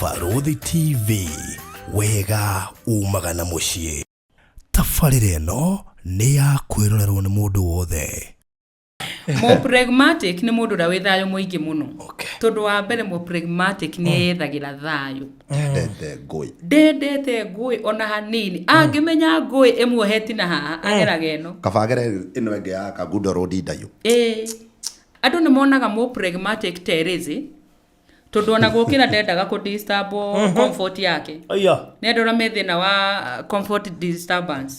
Barũthi TV, wega umaga na mũciĩ. Tabarĩra ĩno nĩ ya kwĩrorerwo nĩ mũndũ wothe. Mo pragmatic nĩ mũndũ ũrĩa wĩ thayũ mũingĩ mũno. Tondũ wa mbere, mo pragmatic nĩ eyethagĩra thayũ. Ndendete ngũĩ. Ndendete ngũĩ ona hanini. Angĩmenya ngũĩ ĩmuohe na haha, ageraga ĩno. Kaba agere ĩno ĩngĩ ya Kangundo Road ndayũ. Ĩĩ, andũ nĩ monaga mo pragmatic terezi, tondũ ona gũkĩra ndendaga kũ disturb comfort yake. Aya. Nĩ andũ arĩa me thĩna wa comfort disturbance.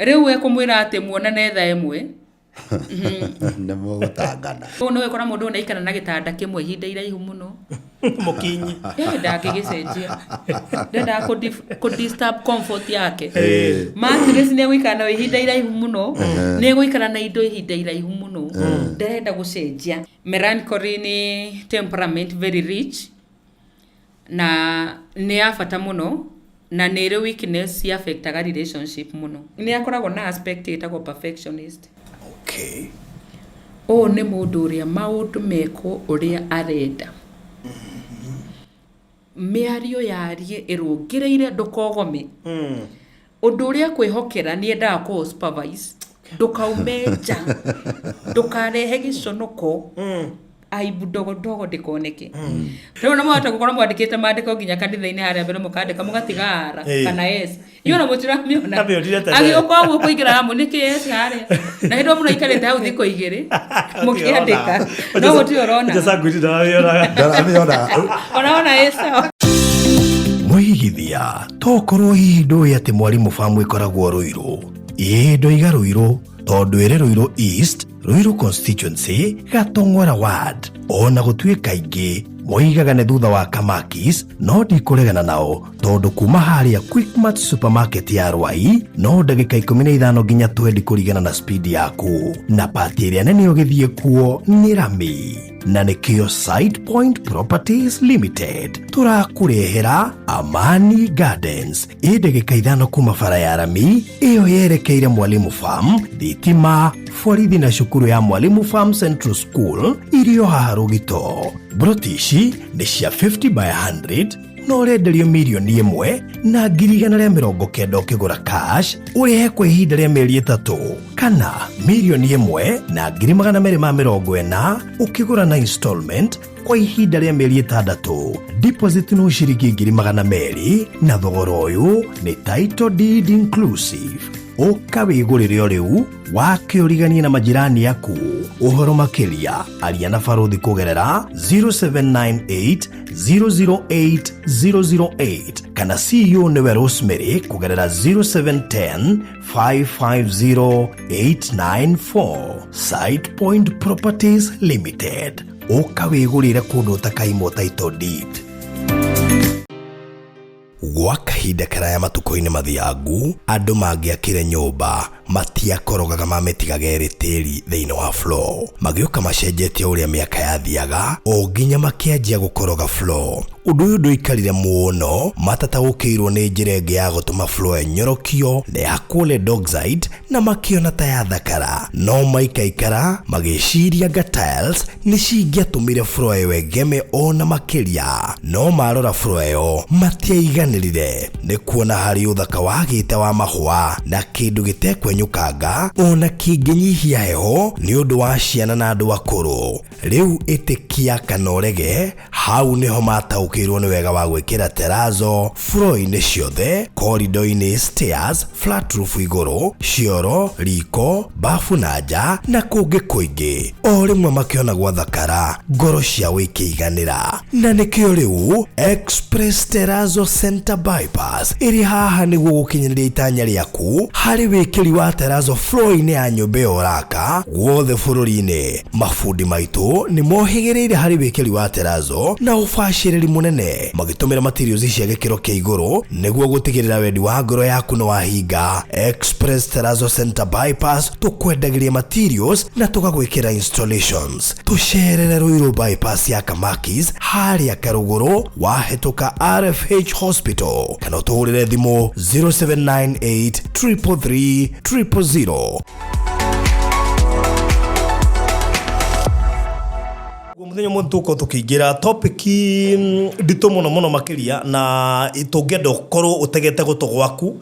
Rĩu ekũmwĩra atĩ muonane thaa 1. Nĩ mũgũtangana. Ũũ nĩ wĩkora mũndũ ũyũ nĩaikara na gĩtanda kĩmwe ihinda iraihu mũno. Mũkinyi. Ĩ, ndangĩgĩcenjia, ndendaga kũ disturb comfort yake. Mattress nĩ egũikara nayo ihinda iraihu mũno, nĩ egũikara na indo ihinda iraihu mũno, ndarenda gũcenjia. Melancholy nĩ temperament very rich na nĩ ya bata mũno, na nĩ ĩrĩ weakness affectaga relationship mũno. Nĩ akoragwo na aspect ĩtagwo perfectionist. Ũyũ nĩ mũndũ ũrĩa maũndũ mekwo ũrĩa arenda, mĩario yarie ĩrũngĩrĩire, ndũkogome. Ũndũ ũrĩa kwĩhokera, nĩ endaga kũ supervise, ndũkaume nja, ndũkarehe gĩconoko, aibu ndogo ndogo ndĩkoneke. Rĩu na mwahota gũkorwo mwandĩkĩte maandĩko nginya kanitha-inĩ harĩa mbere, mũkandĩka mũgatiga R kana S, iyo na mũtiramĩona. Amĩonire tene. Agĩũka ũguo kũingĩra hamwe nĩ kĩ S harĩa, na hĩndĩ ĩyo mũraikarĩte hau thikũ 2 mũkĩandĩka, no gũtirĩ ũrona. Sanguini ndaramĩonaga. Ndaramĩona. Ona ĩ sawa. Mwĩigithia, tokorwo hihi ndũĩ atĩ Mwalimu Farm ĩkoragwo Rũirũ. Ĩĩ, ndoiga Rũirũ tondũ ĩrĩ Rũirũ East, Rũirũ constituency, Gatong'ora ward. Ona gũtuĩka aingĩ moigaga nĩ thutha wa Kamakis, no ndikũregana nao, tondũ kuma harĩa Quickmart supermarket ya Rwai no ndagĩka 15 nginya 20 kũringana na speed yaku, na pati ĩrĩa nene ũgĩthiĩ kuo nĩ rami. Na nĩkĩo Site Point Properties Limited tũrakũrehera Amani Gardens, ĩ ndagĩka 5 kuma bara ya rami ĩyo yerekeire Mwalimu Farm. Thitima, borithi na cukuru ya Mwalimu Farm Central School irio haha rũgito. Broti ici nĩ cia 50 by 100, na ũrenderio 1,190,000 ũkĩgũra cash, ũrĩhe kwa ihinda rĩa mĩeri 3, kana 1,240,000 ũkĩgũra na installment kwa ihinda rĩa mĩeri 6. Deposit no ciringi 200,000, na thogora ũyũ nĩ title deed inclusive. Ũka wĩgũrĩre o rĩu, wake ũriganie na majirani aku. Ũhoro makĩria, aria na Barũthi kũgerera 0798 008 008, kana CEO nĩwe Rosemary kũgerera 0710 550 894. Site Point Properties Limited, ũka wĩgũrĩre kũndũ ũtakaimwo title deed. Gwa kahinda karaya matukũ-inĩ mathiangu, andũ mangĩakire nyũmba matiakorogaga, mamĩtigaga ĩrĩ tĩri thĩinĩ wa floor. Magĩũka macenjetie ũrĩa mĩaka yathiaga, o nginya makĩanjia gũkoroga floor. Ũndũ ũyũ ndũikarire mũno matataũkĩirwo nĩ njĩra ĩngĩ ya gũtũma floor ĩnyorokio na ĩhakwo lead oxide, na makĩona ta yathakara. No maikaikara magĩciria nga tiles nĩ cingĩatũmire floor ĩyo ĩgeme ona makĩria. No marora floor ĩyo matiaiganĩrire nĩ kuona harĩ ũthaka wagĩte wa mahũa na kĩndũ gĩtekwenyũkanga ona kĩngĩnyihia heho nĩ ũndũ wa ciana na andũ akũrũ. Rĩu ĩtĩkia kana ũrege, hau nĩho mataũkĩirwo nĩ wega wa gwĩkĩra terrazzo floor-inĩ ciothe, corridor-inĩ, stairs, flat roof igũrũ, cioro, riko, bafu na nja na kũngĩ kũingĩ. O rĩmwe makĩona gwathakara, ngoro ciao ikĩiganĩra, na nĩkĩo rĩu Express Terrazzo Center Bypass ĩrĩ haha nĩguo gũkinyanĩria itanya rĩaku harĩ wĩkĩri wa terrazzo floor-inĩ ya nyũmba ĩyo ũraka guothe bũrũri-inĩ. Mabundi maitũ nĩ mohĩgĩrĩire harĩ wĩkĩri wa terrazzo na ũbacĩrĩri mũnene, magĩtũmĩra materials cia gĩkĩro kĩa igũrũ nĩguo gũtigĩrĩra wendi wa ngoro yaku nĩ wahinga. Express Terrazzo Center Bypass, tũkwendagĩria materials na tũgagwĩkĩra installations. Tũcerere Ruiru bypass ya Kamakis, harĩa Karũgũrũ wahĩtũka RFH Hospital, kana ũtũhũrĩre thimũ 0798 333 000. Mũthenya ũmwe tũkorwo tũkĩingĩra topic nditũ mũno mũno makĩria, na tũngĩenda ũkorwo ũtegete gũtũ gwaku,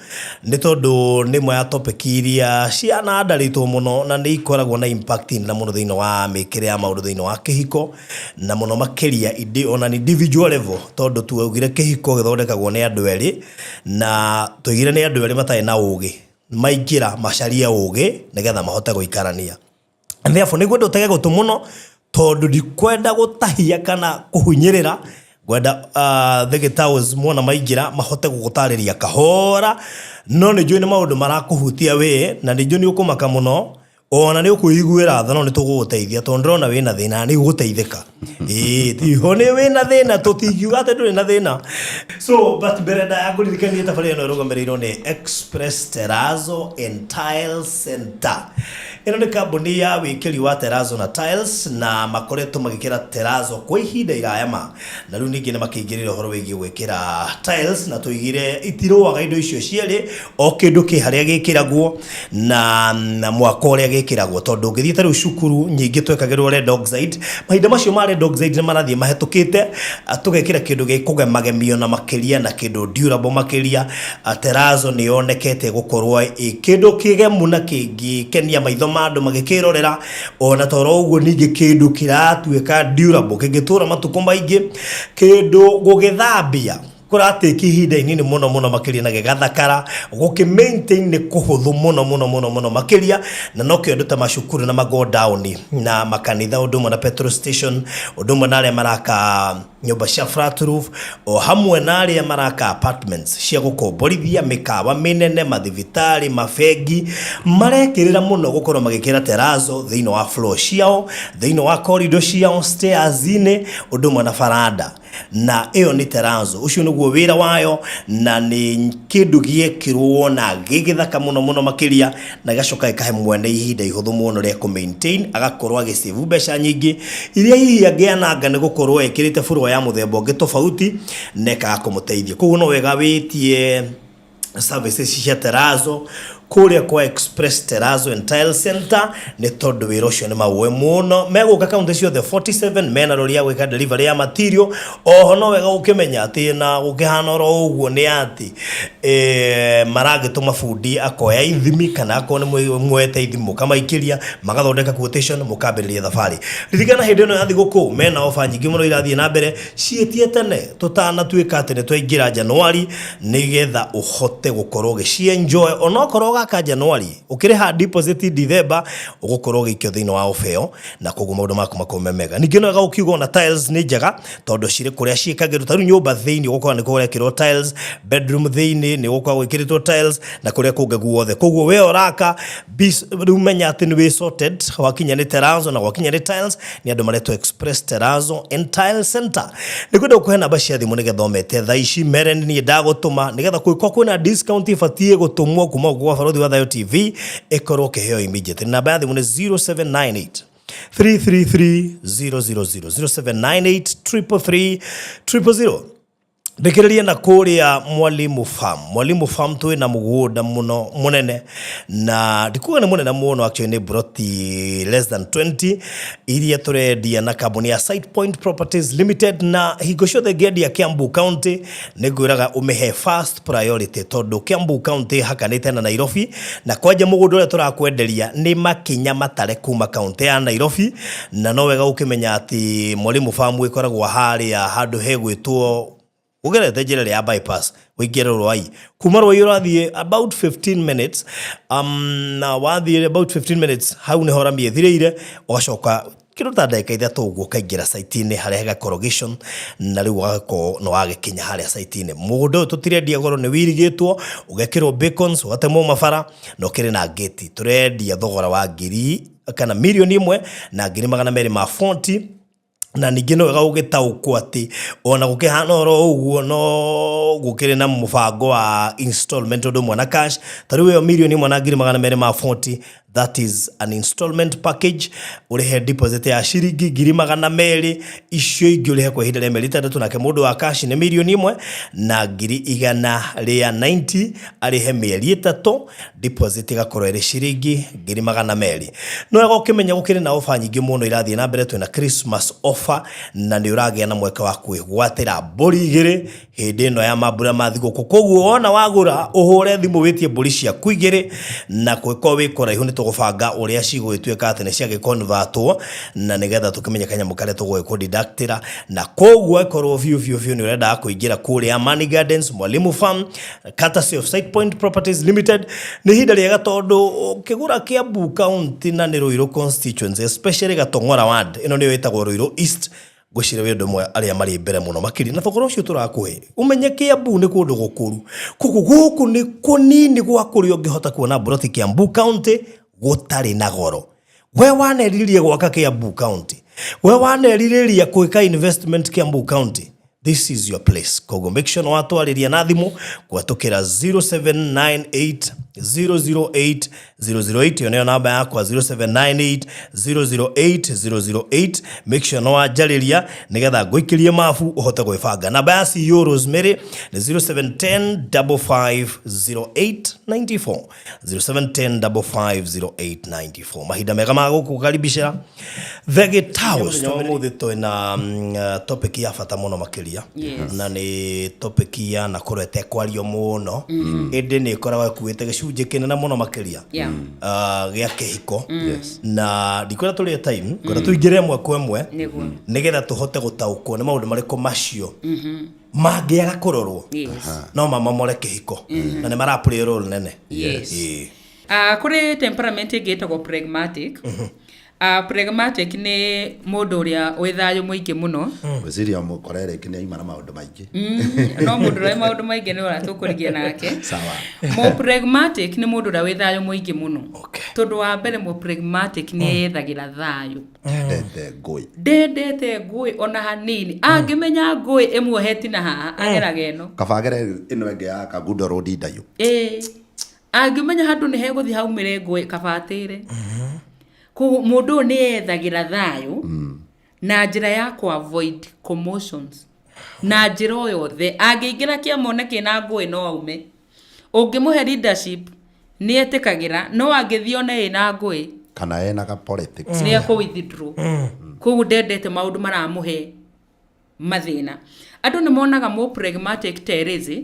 nĩ tondũ nĩ ĩmwe ya topic iria cianandarĩtwo mũno na nĩ ikoragwo na impact nene mũno thĩinĩ wa mĩkĩre ya maũndũ thĩinĩ wa kĩhiko, na mũno makĩria ona individual level, tondũ tuaugire kĩhiko gĩthondekagwo nĩ andũ erĩ, na tuigire nĩ andũ erĩ matarĩ na ũgĩ maingĩra macarie ũgĩ nĩgetha mahote gũikarania. And therefore nĩ ngwenda ũtege gũtũ mũno, tondũ ndikwenda gũtahia kana kũhunyĩrĩra. Ngwenda The Gĩtaos mona maingĩra mahote gũgũtarĩria kahora, no nĩ njũĩ nĩ maũndũ marakũhutia we, na nĩ njũĩ nĩ ũkũmaka mũno, ona nĩ ũkwĩiguĩra tha, no nĩ tũgũgũteithia, tondũ ndĩrona wĩna thĩna na nĩ ũgũteithĩka. Ĩĩ, tiho nĩ wĩna thĩna, tũtingiuga atĩ ndũrĩ na thĩna. So but mbere ndaya ngũririkanie tabarĩra ĩno ĩrũgamĩrĩirwo nĩ Express Terrazzo and Tile Center. Ĩno nĩ kambuni ya wĩkĩri wa terrazzo na tiles, na makoretwo magĩkĩra terrazzo kwa ihinda iraya ma, na rĩu ningĩ nĩ makĩingĩrĩra ũhoro wĩgiĩ gwĩkĩra tiles, na tũigire itirũaga indo icio cierĩ, o kĩndũ kĩ harĩa gĩkĩragwo na mwaka ũrĩa gĩkĩragwo, tondũ ũngĩthiĩ ta rĩu cukuru nyingĩ twekagĩrwo red oxide. Mahinda macio ma red oxide nĩ marathiĩ mahĩtũkĩte, tũgekĩra kĩndũ gĩkũgemagemio na makĩria na kĩndũ durable makĩria. Terrazzo nĩ yonekete gũkorwo ĩ kĩndũ kĩgemu na kĩngĩkenia maitho ma andũ magĩkĩrorera, ona toro ũguo ningĩ kĩndũ kĩratuĩka durable, kĩngĩtũra matukũ maingĩ, kĩndũ gũgĩthambia kũratĩki ihinda inini mũno mũno makĩria, na gĩgathakara, gũkĩ maintain nĩ kũhũthũ mũno mũno mũno mũno makĩria. Na nokĩo andũ ta macukuru na magodown na makanitha, ũndũ ũmwe na petrol station, ũndũ ũmwe na arĩa maraka nyũmba cia flat roof, o hamwe na arĩa maraka apartments cia gũkomborithia, mĩkawa mĩnene, mathibitarĩ, mabengi, marekĩrĩra mũno gũkorwo magĩkĩra terrazzo thĩinĩ wa floor ciao, thĩinĩ wa corridor ciao, stairs-inĩ, ũndũ ũmwe na baranda. Na ĩyo nĩ terrazzo, ũcio nĩguo wĩra wayo, na nĩ kĩndũ gĩekĩrwo na gĩgĩthaka mũno mũno makĩria, na gĩgacoka gĩkahe mwene ihinda ihũthũ mũno rĩa kũ maintain, agakorwo agĩsave mbeca nyingĩ iria hihi angĩananga nĩ gũkorwo ekĩrĩte floor ya mũthemba ũngĩ tofauti, na ĩkaga kũmũteithia. Koguo no wega wĩtie services cia terrazzo kũrĩa kwa Express Terrazzo and Tile Center, nĩ tondũ wĩra ũcio nĩ maũĩ mũno. Megũka kaunti ciothe 47, mena rori ya gwĩka delivery ya material. Oho no wega ũkĩmenya atĩ na gũkĩhana oro ũguo nĩ atĩ maragĩtũma bundi akoya ithimi, kana akorwo nĩ muoete ithimi mũkamaikĩria, magathondeka quotation, mũkambĩrĩria thabarĩ. Ririkana hĩndĩ ĩno ya thigũkũ mena ofa nyingĩ mũno irathiĩ na mbere, ciĩtie tene tũtanatuĩka atĩ nĩ twaingĩra Januari, nĩgetha ũhote gũkorwo ũgĩcienjoy. Onokorwo ũgaka Januari, ũkĩrĩha deposit December, ũgũkorwo ũgĩikio thĩinĩ wa ofa ĩyo, na koguo maũndũ maku makorwo me mega. Ningĩ no wega ũkiuga ona tiles nĩ njega, tondũ cirĩ kũrĩa ciĩkagĩrwo. Ta rĩu nyũmba thĩinĩ ũgũkora nĩ kũrekĩrwo tiles, bedroom thĩinĩ nĩ gũkoragwo gwĩkĩrĩtwo tiles, na kũrĩa kũngĩ guothe. Koguo we ũraka rĩu menya atĩ nĩ wĩ sorted gwakinya nĩ terrazzo na gwakinya nĩ tiles. Nĩ andũ maretwo Express Terrazzo and Tile Center. Nĩ kwenda gũkũhe namba cia thimũ nĩgetha ũmete thaa ici, mere nĩ niĩ ndagũtũma, nĩgetha kũngĩkorwo kwĩna discount ĩbatiĩ gũtũmwo kuma gũkũ gwa Barũthi wa Thayo TV, ĩkorwo ũkĩheo immediately. Namba ya thimũ nĩ 0798 333 000, 0798 333 000. Ndĩkĩrĩrie na kũrĩa Mwalimu Farm. Mwalimu Farm twĩna mũgũnda mũno mũnene, na ndikuga nĩ mũnene mũno, actually nĩ broti less than 20 iria tũrendia na kambuni ya Site Point Properties Limited. Na hingo ciothe ngĩendia Kiambu County nĩ ngwĩraga ũmĩhe first priority, tondũ Kiambu County hakanĩte na Nairobi, na kwanja mũgũnda ũrĩa tũrakwenderia nĩ makinya matare kuma kaunti ya Nairobi. Na no wega ũkĩmenya atĩ Mwalimu Farm ĩkoragwo harĩa handũ hegwĩtwo ũgerete njĩra ĩrĩa ya bypass ũingĩre Rwai. Kuma Rwai ũrathiĩ about 15 minutes, na wathiĩ about 15 minutes hau nĩho rami ĩthirĩire, ũgacoka kĩndũ ta ndagĩka 3 ũguo ũkaingĩra site-inĩ harĩa hega corrugation, na rĩu ũgakorwo nĩ wagĩkinya harĩa site-inĩ. Mũgũnda ũyũ tũtirendia goro, nĩ wirigĩtwo, ũgekĩrwo beacons, ũgatemwo mabara, na ũkĩrĩ na gate. Tũrendia thogora wa ngiri kana 1,240,000. Na ningĩ no wega gũgĩtaũkwo atĩ ona gũkĩhana oro ũguo no gũkĩrĩ na mũbango wa installment ũndũ ũmwe na cash. Ta rĩu ĩyo 1,240,000. That is an installment package. Ũrĩhe deposit ya ciringi 200,000, icio ingĩ ũrĩhe kwa ihinda rĩa mĩeri 6. Nake mũndũ wa cash nĩ 1,190,000, arĩhe mĩeri 3, deposit ĩgakorwo ĩrĩ ciringi 200,000. No wega ũkĩmenya gũkĩrĩ na ofa nyingĩ mũno irathiĩ na mbere. Twĩna Christmas offer, na nĩ ũragĩa na mweke wa kwĩgwatĩra mbũri 2 hĩndĩ ĩno ya mambura ma thigũkũ. Koguo wona wagũra, ũhũre thimũ wĩtie mbũri ciaku 2, na kwĩkorwo wĩ kũraihu nĩ tũgũbanga ũrĩa cigũgĩtuĩka atĩ nĩ ciagĩconvertwo, na nĩgetha tũkĩmenye kanyamũ karĩa tũgũgĩkũdeductĩra. Na koguo ĩkorwo biũ biũ biũ nĩ ũrendaga kũingĩra kũrĩa Amani Gardens, Mwalimu Farm, courtesy of Site Point Properties Limited, nĩ ihinda rĩega, tondũ ũkĩgũra Kiambu County na nĩ Ruiru constituency, especially Gatong'ora ward ĩno nĩyo ĩtagwo Ruiru East, ngwĩciria wĩ ũndũ ũmwe arĩa marĩ mbere mũno makĩria na thogora ũcio tũrakũhe. Ũmenye Kiambu nĩ kũndũ gũkũru, koguo gũkũ nĩ kũnini gwa kũrĩa ũngĩhota kuona mburoti Kiambu County gũtarĩ na goro. We wanerirĩria gwaka Kiambu County, we wanerirĩria gwĩka investment Kiambu County, this is your place. Koguo make sure nĩ watwarĩria na thimũ kũhetũkĩra 0798 008 008. Ĩyo nĩyo namba yakwa, 0798 008 008. Make sure nĩ wanjarĩria nĩgetha ngũikĩrie mabu ũhote gwĩbanga. Namba ya CEO Rosemary nĩ 0710 550894, 0710 550894. Mahinda mega ma gũkũkaribicĩra The Gitaos. Ũmũthĩ twĩna topic ya bata mũno makĩria. Na nĩ topic ya nakorwo ĩtekwario mũno, ĩndĩ nĩ ĩkoragwo ĩkuĩte gĩcunjĩ kĩnene mũno makĩria gĩa kĩhiko. Na ndikwenda tũrĩe time, ngwenda tũingĩre ĩmwe kwa ĩmwe nĩgetha tũhote gũtaũkwo nĩ maũndũ marĩkũ macio mangĩaga kũrorwo no mamomore kĩhiko, na nĩ mara play role nene. Ĩĩ. Kũrĩ temperament ĩngĩ ĩtagwo pragmatic. Pragmatic nĩ mũndũ ũrĩa wĩ thayũ mũingĩ mũno. Ngwĩciria mũkore rĩngĩ nĩ aima na maũndũ maingĩ. No mũndũ ũrĩa wĩ maũndũ maingĩ nĩ ũrĩa tũkũrigia nake. Sawa. Mũ pragmatic nĩ mũndũ ũrĩa wĩ thayũ mũingĩ mũno. Tondũ wa mbere, mũ pragmatic nĩ eyethagĩra thayũ. Ndendete ngũĩ. Ndendete ngũĩ ona hanini. Angĩmenya ngũĩ ĩmuoheti na haha, ageraga ĩno. Kabagere ĩno ĩngĩ ya Kangundo Road ndayũ. Ĩĩ, angĩmenya handũ nĩ hegũthiĩ haumĩre ngũĩ, kabatĩre. Koguo mũndũ ũyũ nĩ ethagĩra thayũ na njĩra ya ku avoid commotions na njĩra o yothe. Angĩingĩra kĩama one kĩna ngũĩ, no aume. Ũngĩmũhe leadership nĩ etĩkagĩra, no angĩthiĩ one ĩna ngũĩ kana ena ka politics, nĩ ekũ withdraw. Koguo ndendete maũndũ maramũhe mathĩna. Andũ nĩ monaga mũ pragmatic terezi,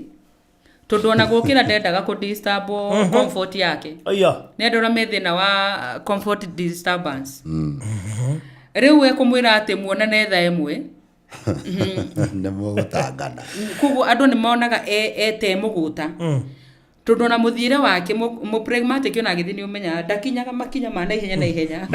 tondũ ona gũkĩra ndendaga kũ disturb comfort yake. Aya. Nĩ andũ arĩa me thĩna wa comfort disturbance. Rĩu ekũmwĩra atĩ muonane thaa 1. Nĩ mũgũtangana. Koguo andũ nĩ monaga ete mũgũta, tondũ ona mũthiĩre wake, mũ pragmatic ona agĩthiĩ nĩ ũmenyaga ndakinyaga makinya ma naihenya naihenya.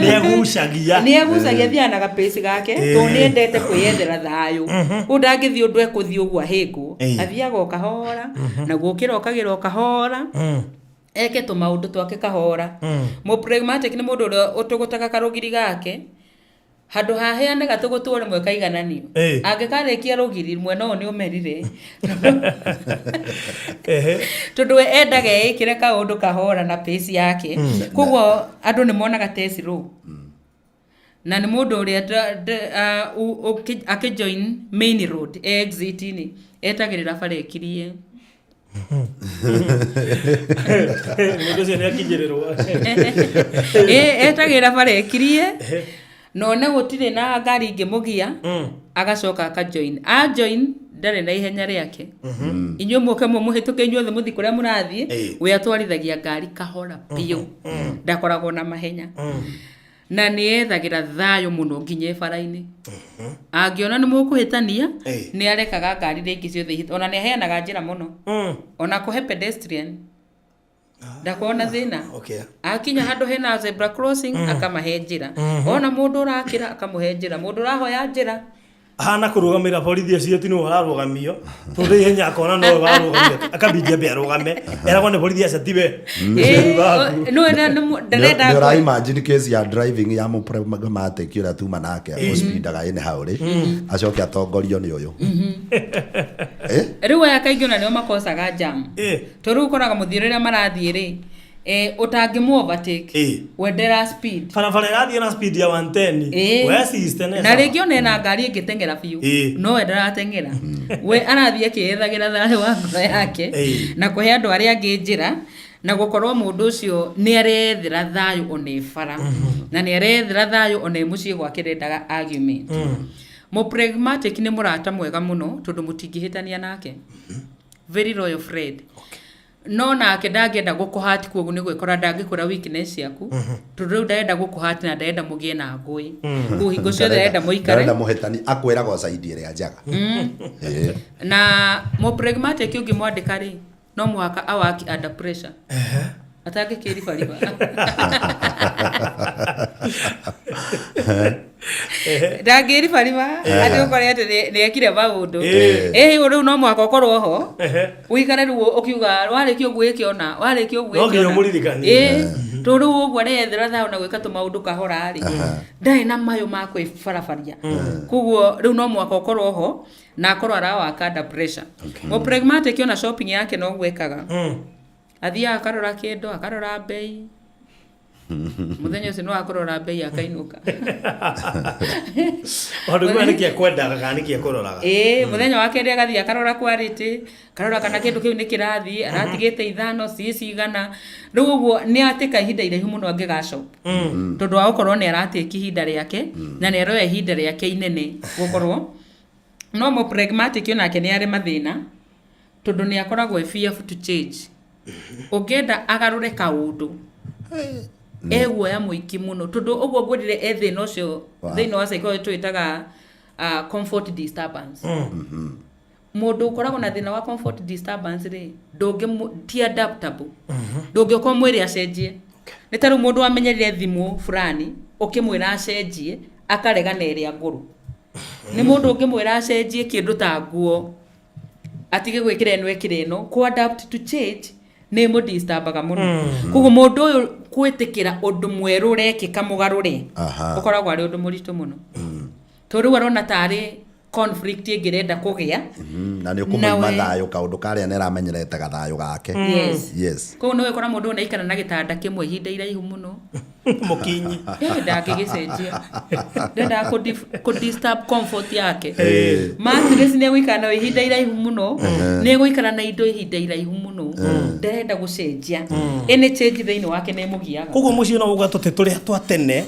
Nĩ agucagia. Nĩ agucagia, athiaga na gapĩci gake, tondũ nĩ endete kwĩyethera thayũ. Kũu ndangĩthiĩ ũndũ ekũthiĩ ũguo ahĩngwo. Athiaga o kahora, na gũkĩra okagĩra o kahora, eke tũmaũndũ twake kahora. Mũ pragmatic nĩ mũndũ ũrĩa ũtũgũtaga karũgiri gake handũ haheane gatũgũtwo rĩmwe kaigananio. Angĩkarĩkia rũgiri mwena ũyũ nĩ ũmerire, tondũ we endaga eĩkĩre kaũndũ kahora na pace yake. Koguo andũ nĩ monaga te slow, na nĩ mũndũ ũrĩa akĩjoin main road exit-inĩ etagĩrĩra bara ĩkirie. Mũndũ ũcio nĩ akinyĩrĩrwo. Ĩ, etagĩrĩra bara ĩkirie na one gũtirĩ na ngari ingĩmũgia, agacoka akajoin. Ajoin ndarĩ na ihenya rĩake. Inyuĩ mũke mũmũhĩtũke, inyuothe mũthiĩ kũrĩa mũrathiĩ. We atwarithagia ngari kahora biũ, ndakoragwo na mahenya, na nĩ ethagĩra thayũ mũno nginya ĩ bara-inĩ. Angĩona nĩ mũkũhĩtania, nĩ arekaga ngari iria ingĩ ciothe ihĩtũke. Ona nĩ aheanaga njĩra mũno, ona kũhe pedestrian ndakorwo na thĩna. Akinya handũ hena zebra crossing, akamahe njĩra. Ona mũndũ ũrakĩra, akamũhe njĩra. Mũndũ ũrahoya njĩra. Ahana kũrũgamĩra borithi acio, ti nĩwe ũrarũgamio, tondũ ihenya akona nowe warũgamio, akambinjia mbere arũgame, eragwo nĩ borithi acio tiwe. Nĩwe ndarenda Nĩ ũra imagine case ya driving ya mũ pragmatic ũrĩa tuma nake ũspindaga anyhow rĩ, acoke atongorio nĩ ũyũ? Eh? Rĩu aya kaingĩ ona nĩo makosaga jam, tondũ rĩu ũkoraga mũthiĩre ũrĩa marathiĩ rĩ, Eh, ũtangĩmũ overtake. Wendera speed. Barabara ĩrathiĩ na speed ya 110. We sister nĩ Na sawa. rĩngĩ ona ena ngari ĩngĩteng'era biũ, no we ndarateng'era, we arathiĩ akĩyethagĩra thayũ wa ngoro yake na kũhe andũ arĩa angĩ njĩra, na gũkorwo mũndũ ũcio nĩ arethera thayũ ona e bara, na nĩ arethera thayũ ona e mũciĩ gwake, ndendaga argument. Mũ pragmatic nĩ mũrata mwega mũno tondũ mũtingĩhĩtania nake, very loyal friend, no nake ndangĩenda gũkũhati, kuoguo nĩ gwĩkora ndangĩkwĩra weakness ciaku, tondũ rĩu ndarenda gũkũhati na ndarenda mũgĩe na ngũĩ, koguo hingo ciothe arenda mũikare. Ndarenda mũhĩtani, akwĩraga o side ĩrĩa njega. Na mũ pragmatic ũngĩmwandĩka rĩ, no mũhaka awaki under pressure, atangĩkĩribariba, ndangĩribariba atĩ ũkore atĩ nĩ ekire maũndũ. Ĩhĩ, rĩu no mũhaka ũkorwo ho, ũikare rĩu ũkiuga warĩkia ũguo ĩke ona warĩkia ũguo No ĩke nginya ona. ũmũririkanie. Tondũ rĩu ũguo arethera thayũ na gwĩka tũmaũndũ kahora rĩ, ndarĩ na mayũ ma kwĩbarabaria, koguo rĩu no mũhaka ũkorwo ho na akorwo arawaka under pressure. Mũ pragmatic ona shopping yake noguo ekaga, athiaga akarora kĩndũ, akarora mbei, mũthenya ũcio no akũrora mbei akainũka. Ũndũ ũmwe nĩkĩ ekwendaga kana nĩkĩ ekũroraga. Ĩĩ, mũthenya wa kerĩ agathiĩ akarora quality, akarora kana kĩndũ kĩu nĩ kĩrathiĩ, aratigĩte ithano ciĩ cigana. Rĩu ũguo nĩ atĩka ihinda iraihu mũno angĩgacop, tondũ wa gũkorwo nĩ aratĩki ihinda rĩake na nĩ aroya ihinda rĩake inene gũkorwo. No mũ pragmatic onake nĩ arĩ mathĩna, tondũ nĩ akoragwo e fearful to change. Ũngĩenda agarũre kaũndũ, eguoya mũingĩ mũno, tondũ ũguo ngwĩrire e thĩna ũcio thĩinĩ wa psychology twĩtaga comfort disturbance. Mũndũ ũkoragwo na thĩna wa comfort disturbance rĩ, ndũngĩ, ti adaptable, ndũngĩũka ũmwĩre acenjie. Nĩ ta rĩu mũndũ wamenyerire thimũ fulani, ũkĩmwĩra acenjie akarega na ĩrĩa ngũrũ. Nĩ mũndũ ũngĩmwĩra acenjie kĩndũ ta nguo, atige gwĩkĩra ĩno ĩkĩre ĩno, kũ adapt to change nĩ mũdisturbaga mũno. Koguo mũndũ ũyũ gwĩtĩkĩra ũndũ mwerũ ũrekĩka mũgarũre ũkoragwo arĩ ũndũ mũritũ mũno, tondũ rĩu arona tarĩ conflict ĩngĩrenda kũgĩa. Na nĩ ũkũmũima thayũ, kaũndũ karĩa nĩ aramenyerete gathayũ gake. Koguo nĩ ũgĩkora mũndũ ũyũ nĩaikara na gĩtanda kĩmwe ihinda iraihu mũno. Mũkinyi. Ndangĩgĩcenjia, ndendaga kũ disturb comfort yake. Mattress nĩ egũikara nayo ihinda iraihu mũno, nĩ egũikara na indo ihinda iraihu mũno, ndarenda gũcenjia. Any change thĩinĩ wake nĩ ĩmũgiaga. Koguo mũciĩ no uga tũtĩ tũrĩa twa tene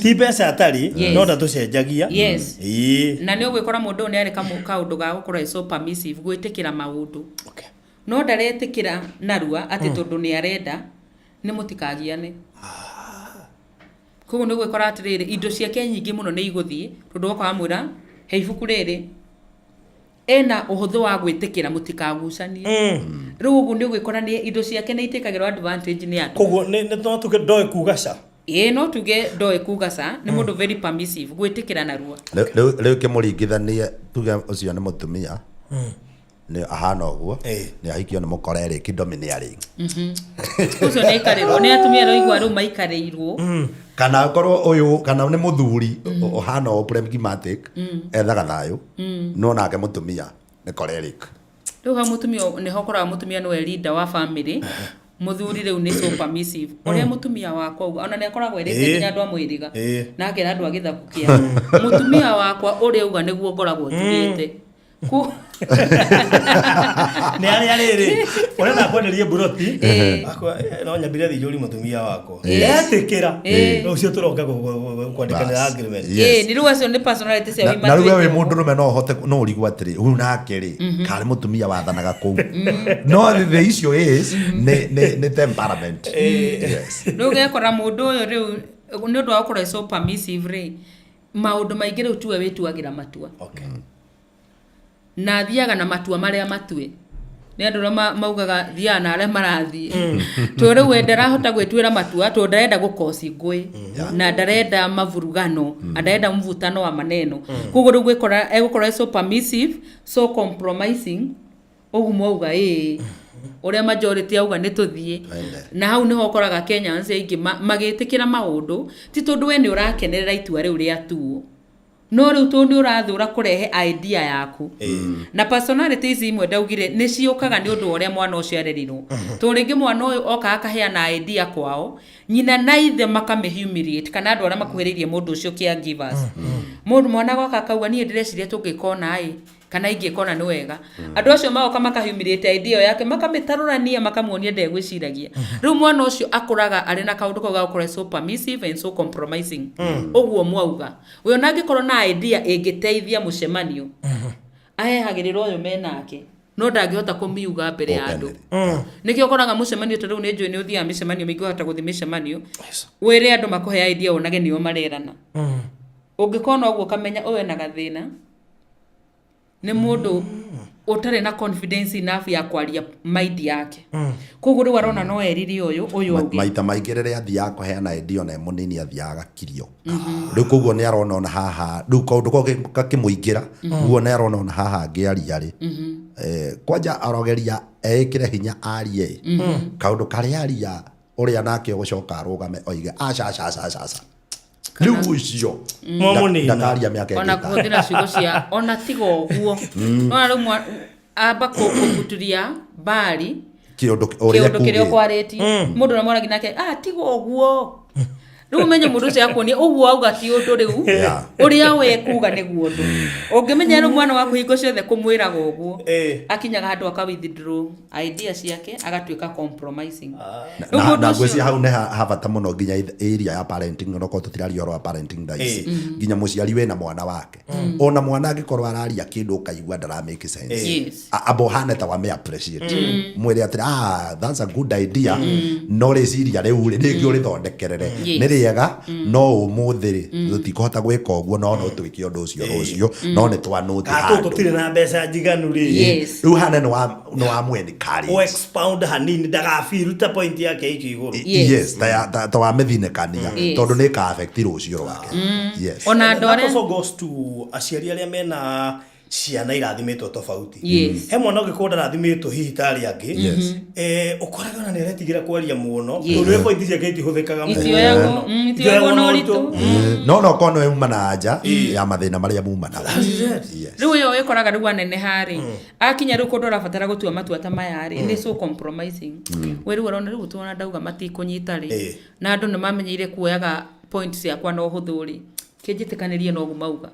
ti mbeca atarĩ, no ndatũcenjagia. Na nĩ ũgwĩkora mũndũ ũyũ nĩ arĩ kaũndũ ga gũkorwo e so permissive gwĩtĩkĩra maũndũ, no ndaretĩkĩra narua atĩ tondũ nĩ arenda nĩ mũtikagiane. Koguo nĩ ũgwĩkora atĩrĩrĩ, indo ciake nyingĩ mũno nĩ igũthiĩ, tondũ woka wamwĩra he ibuku rĩrĩ, ena ũhũthũ wa gwĩtĩkĩra mũtikagucanie. Rĩu ũguo nĩ ũgwĩkora nĩ indo ciake nĩ itekagĩrwo advantage nĩ andũ. Koguo nĩ no tuge ndoĩ kuga ca. Ĩĩ, no tuge ndoĩ kuga ca, nĩ mũndũ very permissive gwĩtĩkĩra narua. Rĩu kĩmũringithanie, tuge ũcio nĩ mũtumia nĩ ahana ũguo, nĩ ahikio nĩ mũkorerĩ domineering. Ũcio nĩ aikarĩrwo nĩ atumia, roigua rĩu maikarĩirwo. Kana akorwo ũyũ kana nĩ mũthuri ũhana ũũ pragmatic, ethaga thayũ, no nake mũtumia nĩ choleric. Rĩu hau mũtumia nĩho ũkoraga mũtumia nĩwe leader wa family, mũthuri rĩu nĩ so permissive, ũrĩa mũtumia wakwa auga. Ona nĩ akoragwo erĩte nginya andũ a mũhĩrĩga na akera andũ a gĩthaku kĩa mũtumia wakwa, ũrĩa auga nĩguo ngoragwo njugĩte. Nĩ arĩa rĩrĩ ũrenda kwenderie mburoti akwa, no nyambire thiĩ njũri mũtumia wakwa, etĩkĩra, rũciũ tũroka kwandĩkanĩra agreement. Nĩ rĩu acio nĩ personality cia Na rĩu we wĩ mũndũrũme no ũhote no ũrigwo atĩrĩ, ũyũ nake rĩ, karĩ mũtumia wathanaga kũu? No the issue is nĩ temperament, yes. Rĩu ũgekora mũndũ ũyũ rĩu nĩ ũndũ wa gũkorwo e so permissive rĩ, maũndũ maingĩ rĩu tiwe wĩtuagĩra matua, na athiaga na matua marĩa matue nĩ andũ arĩa maugaga thiaga na arĩa marathiĩ, tondũ rĩu we ndarahota gwĩtuĩra matua, tondũ ndarenda gũkoci ngũĩ na ndarenda mavurugano na ndarenda mvutano wa maneno. Koguo rĩu gwĩkora egũkorwo e so permissive, so compromising, ũguo mwauga ĩĩ, ũrĩa majority auga nĩ tũthiĩ. Twende. Na hau nĩho ũkoraga Kenyans aingĩ magĩtĩkĩra maũndũ, ti tondũ we nĩ ũrakenerera itua rĩu rĩatuo. No rĩu tondũ nĩ ũrathũra kũrehe idea yaku na personality ici imwe ndaugire nĩ ciũkaga nĩ ũndũ wa ũrĩa mwana ũcio arerirwo. Tondũ rĩngĩ mwana ũyũ oka akaheana idea kwao, nyina na ithe makamĩ humiliate kana andũ arĩa makuhĩrĩirie mũndũ ũcio, caregivers. Mũndũ mwana agoka akauga, "Niĩ ndĩreciria tũngĩkona ĩ kana ingĩkona nĩ wega." Andũ acio magoka makahumiliate idea ĩyo yake, makamĩtarũrania, makamuonia ndegwĩciragia. Rĩu mwana ũcio akũraga arĩ na kaũndũ kau ga gũkorwo so permissive and so compromising. Ũguo mwauga we ona angĩkorwo na idea ĩngĩteithia mũcemanio, ahehagĩrĩra ũyũ menake, no ndangĩhota kũmiuga mbere ya andũ. Nĩkĩo ũkoraga mũcemanio ta rĩu, nĩ njũĩ nĩ ũthiaga mĩcemanio mĩingĩ, ũhota gũthiĩ mĩcemanio wĩre andũ makũhe idea, wonage nĩo marerana. Ũngĩkona ũguo, ũkamenya ũyũ ena gathĩna, nĩ mũndũ ũtarĩ na confidence enough ya kwaria mind yake. Koguo rĩu arona no erire ũyũ ũyũ auge. Maita maingĩ rĩrĩa athiaga kũheana idea, ona e mũnini, athiaga agakirio. Rĩu koguo nĩ arona ona haha rĩu kaũndũ kau gakĩmũingĩra guo, nĩ arona ona haha angĩaria rĩ, kwanja arogeria eĩkĩre hinya arie kaũndũ karĩa aria, ũrĩa nake ũgũcoka arũgame oige, "Aca, aca, aca, aca, aca." Rĩu ũcio Mwamũnina. Ndakaria mĩaka ona ĩngĩ ĩtano. Kũhũthĩra ciugo cia ona tiga ũguo, nona rĩu amba kũbuturia mbari kĩũndũ ũrĩa kĩũndũ kĩrĩa ekugĩte. ũkwarĩtie mũndũ ũrĩa mwaragia nake, "Ah, tiga ũguo." Rĩu ũmenye mũndũ ũcio akuonia ũguo auga ti ũndũ rĩu ũrĩa we kuga nĩguo ũndũ. Ũngĩmenya rĩu mwana waku hingo ciothe kũmwĩraga ũguo, akinyaga handũ aka withdraw idea ciake, agatuĩka compromising. Rĩu Na mũndũ na ũcio- ngwĩciria hau nĩ ha bata mũno nginya area ya parenting, onokorwo tũtiraria ũhoro wa parenting thaa ici, nginya mũciari wĩna mwana wake, ona mwana angĩkorwo araria kĩndũ ũkaigua ndara make sense, amba ũhane ta wame appreciate, mwĩre atĩrĩ, "Ah, that's a good idea, no rĩciria rĩu rĩ rĩngĩ ũrĩthondekerere nĩ rĩega, no ũmũthĩ rĩ tũtikũhota gwĩka ũguo, no no twĩke ũndũ ũcio rũciũ, no nĩ twanũti Kana tũ tũtirĩ na mbeca njiganu rĩ. Rĩu hane nĩ wa mwe encourage. O expound hanini ndagabiruta point yake ikio igũrũ. Yes, ta wamĩthinĩkania, tondũ nĩ ka affect rũciũ rwake, yes. Ona andũ That arĩa also goes to aciari arĩa mena ciana irathimĩtwo tofauti. He mwana ũngĩkorwo ndarathimĩtwo hihi ta arĩa angĩ, ũkoraga ona nĩ aretigĩra kwaria mũno, tondũ we point ciake itihũthĩkaga mũno. Itioyagwo na ũritũ. No korwo nĩ uma na nja ya mathĩna marĩa mumanaga, yes. Rĩu ũyũ ĩkoraga rĩu aneneha rĩ, akinya rĩu kũndũ ũrabatara gũtua matua ta maya rĩ, nĩ so compromising. We rĩu arona rĩu tuona ndauga matikũnyita rĩ, na andũ nĩ mamenyeire kuoyaga point ciakwa na ũhũthũ rĩ, kĩnjĩtĩkanĩrie no ũguo mauga.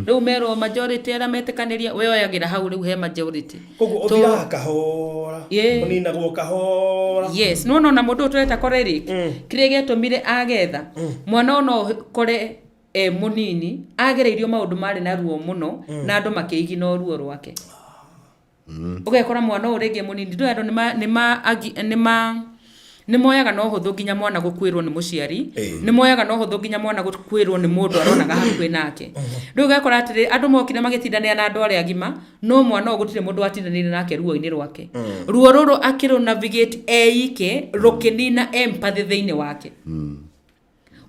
Rĩu merwo majority, arĩa metĩkanĩria, we oyagĩra hau rĩu he majority. Koguo ũthiraga kahora, ũninagwo kahora. Yes, nĩwona ona mũndũ ũyũ tũreta choleric, kĩrĩa gĩatũmire agetha mwana, ona ũkore e mũnini agereirio maũndũ marĩ na ruo mũno, na andũ makĩigina ruo rwake. Ũgekora mwana ũyũ rĩngĩ mũnini, ndũĩ andũ nĩ moyaga na ũhũthũ nginya mwana gũkuĩrwo nĩ mũciari, nĩ moyaga na ũhũthũ nginya mwana gũkuĩrwo nĩ mũndũ aronaga hakuhĩ nake. Rĩu ũgekora atĩrĩ, andũ mokire magĩtindanĩra na andũ arĩa agima, no mwana ũyũ gũtirĩ mũndũ watindanĩire nake ruo-inĩ rwake. Ruo rũrũ akĩrũ navigate eike, rũkĩnina empathy thĩinĩ wake.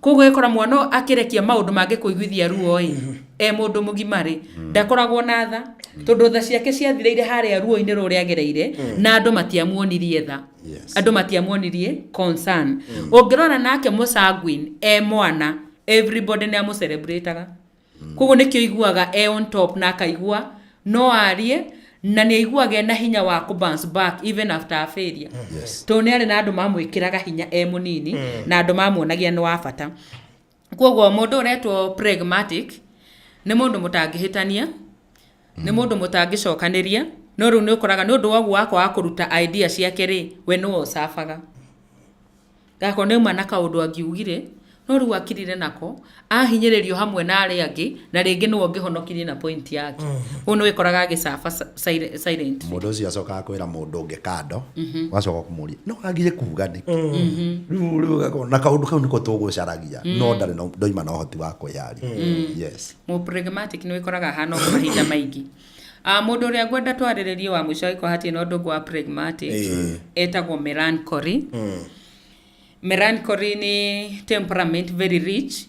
Koguo ĩkora mwana ũyũ akĩrekia maũndũ mangĩ kũiguithia ruo ĩ e mũndũ mũgima rĩ, ndakoragwo na tha, tondũ tha ciake ciathirĩire harĩa ruo-inĩ rũrĩa agereire, na andũ matiamuonirie tha. Andũ matiamuonirie concern. Ũngĩrora nake mũsanguine e mwana, everybody nĩ amũcelebrataga. Koguo nĩkĩo iguaga e on top na akaigua no arie, na nĩ aiguaga ena hinya wa kũ bounce back even after a failure, tondũ nĩ arĩ na andũ mamwĩkĩraga hinya e mũnini na andũ mamuonagia nĩ wa bata. Koguo mũndũ ũretwo pragmatic nĩ mũndũ mũtangĩhĩtania, nĩ mũndũ mũtangĩcokanĩria, no rĩu nĩ ũkoraga nĩ ũndũ wa ũguo wakwa wa kũruta idea ciake rĩ, we nĩwe ũcabaga. Gakorwo nĩ auma na kaũndũ angiugire, no rĩu akirire nako, ahinyĩrĩrio hamwe na arĩa angĩ, na rĩngĩ nĩwe ũngĩhonokirie na point yake. Ũguo nĩ wĩkoraga agĩcaba silent. Mũndũ ũcio acokaga kwĩra mũndũ ũngĩ kando, ũgacoka kũmũria no agire kuga nĩkĩ. Rĩu ũgakorwo na kaũndũ kau nĩko tũgũcaragia, no ndarĩ ndoima na ũhoti wa kwĩyaria, yes. Mũ pragmatic nĩ wĩkoraga ahana ũguo mahinda maingĩ. Ah, mũndũ ũrĩa ngwenda twarĩrĩrie wa mũico, angĩkorwo hatirĩ na ũndũ ũngĩ wa pragmatic, etagwo melancholy. Melancholy nĩ temperament very rich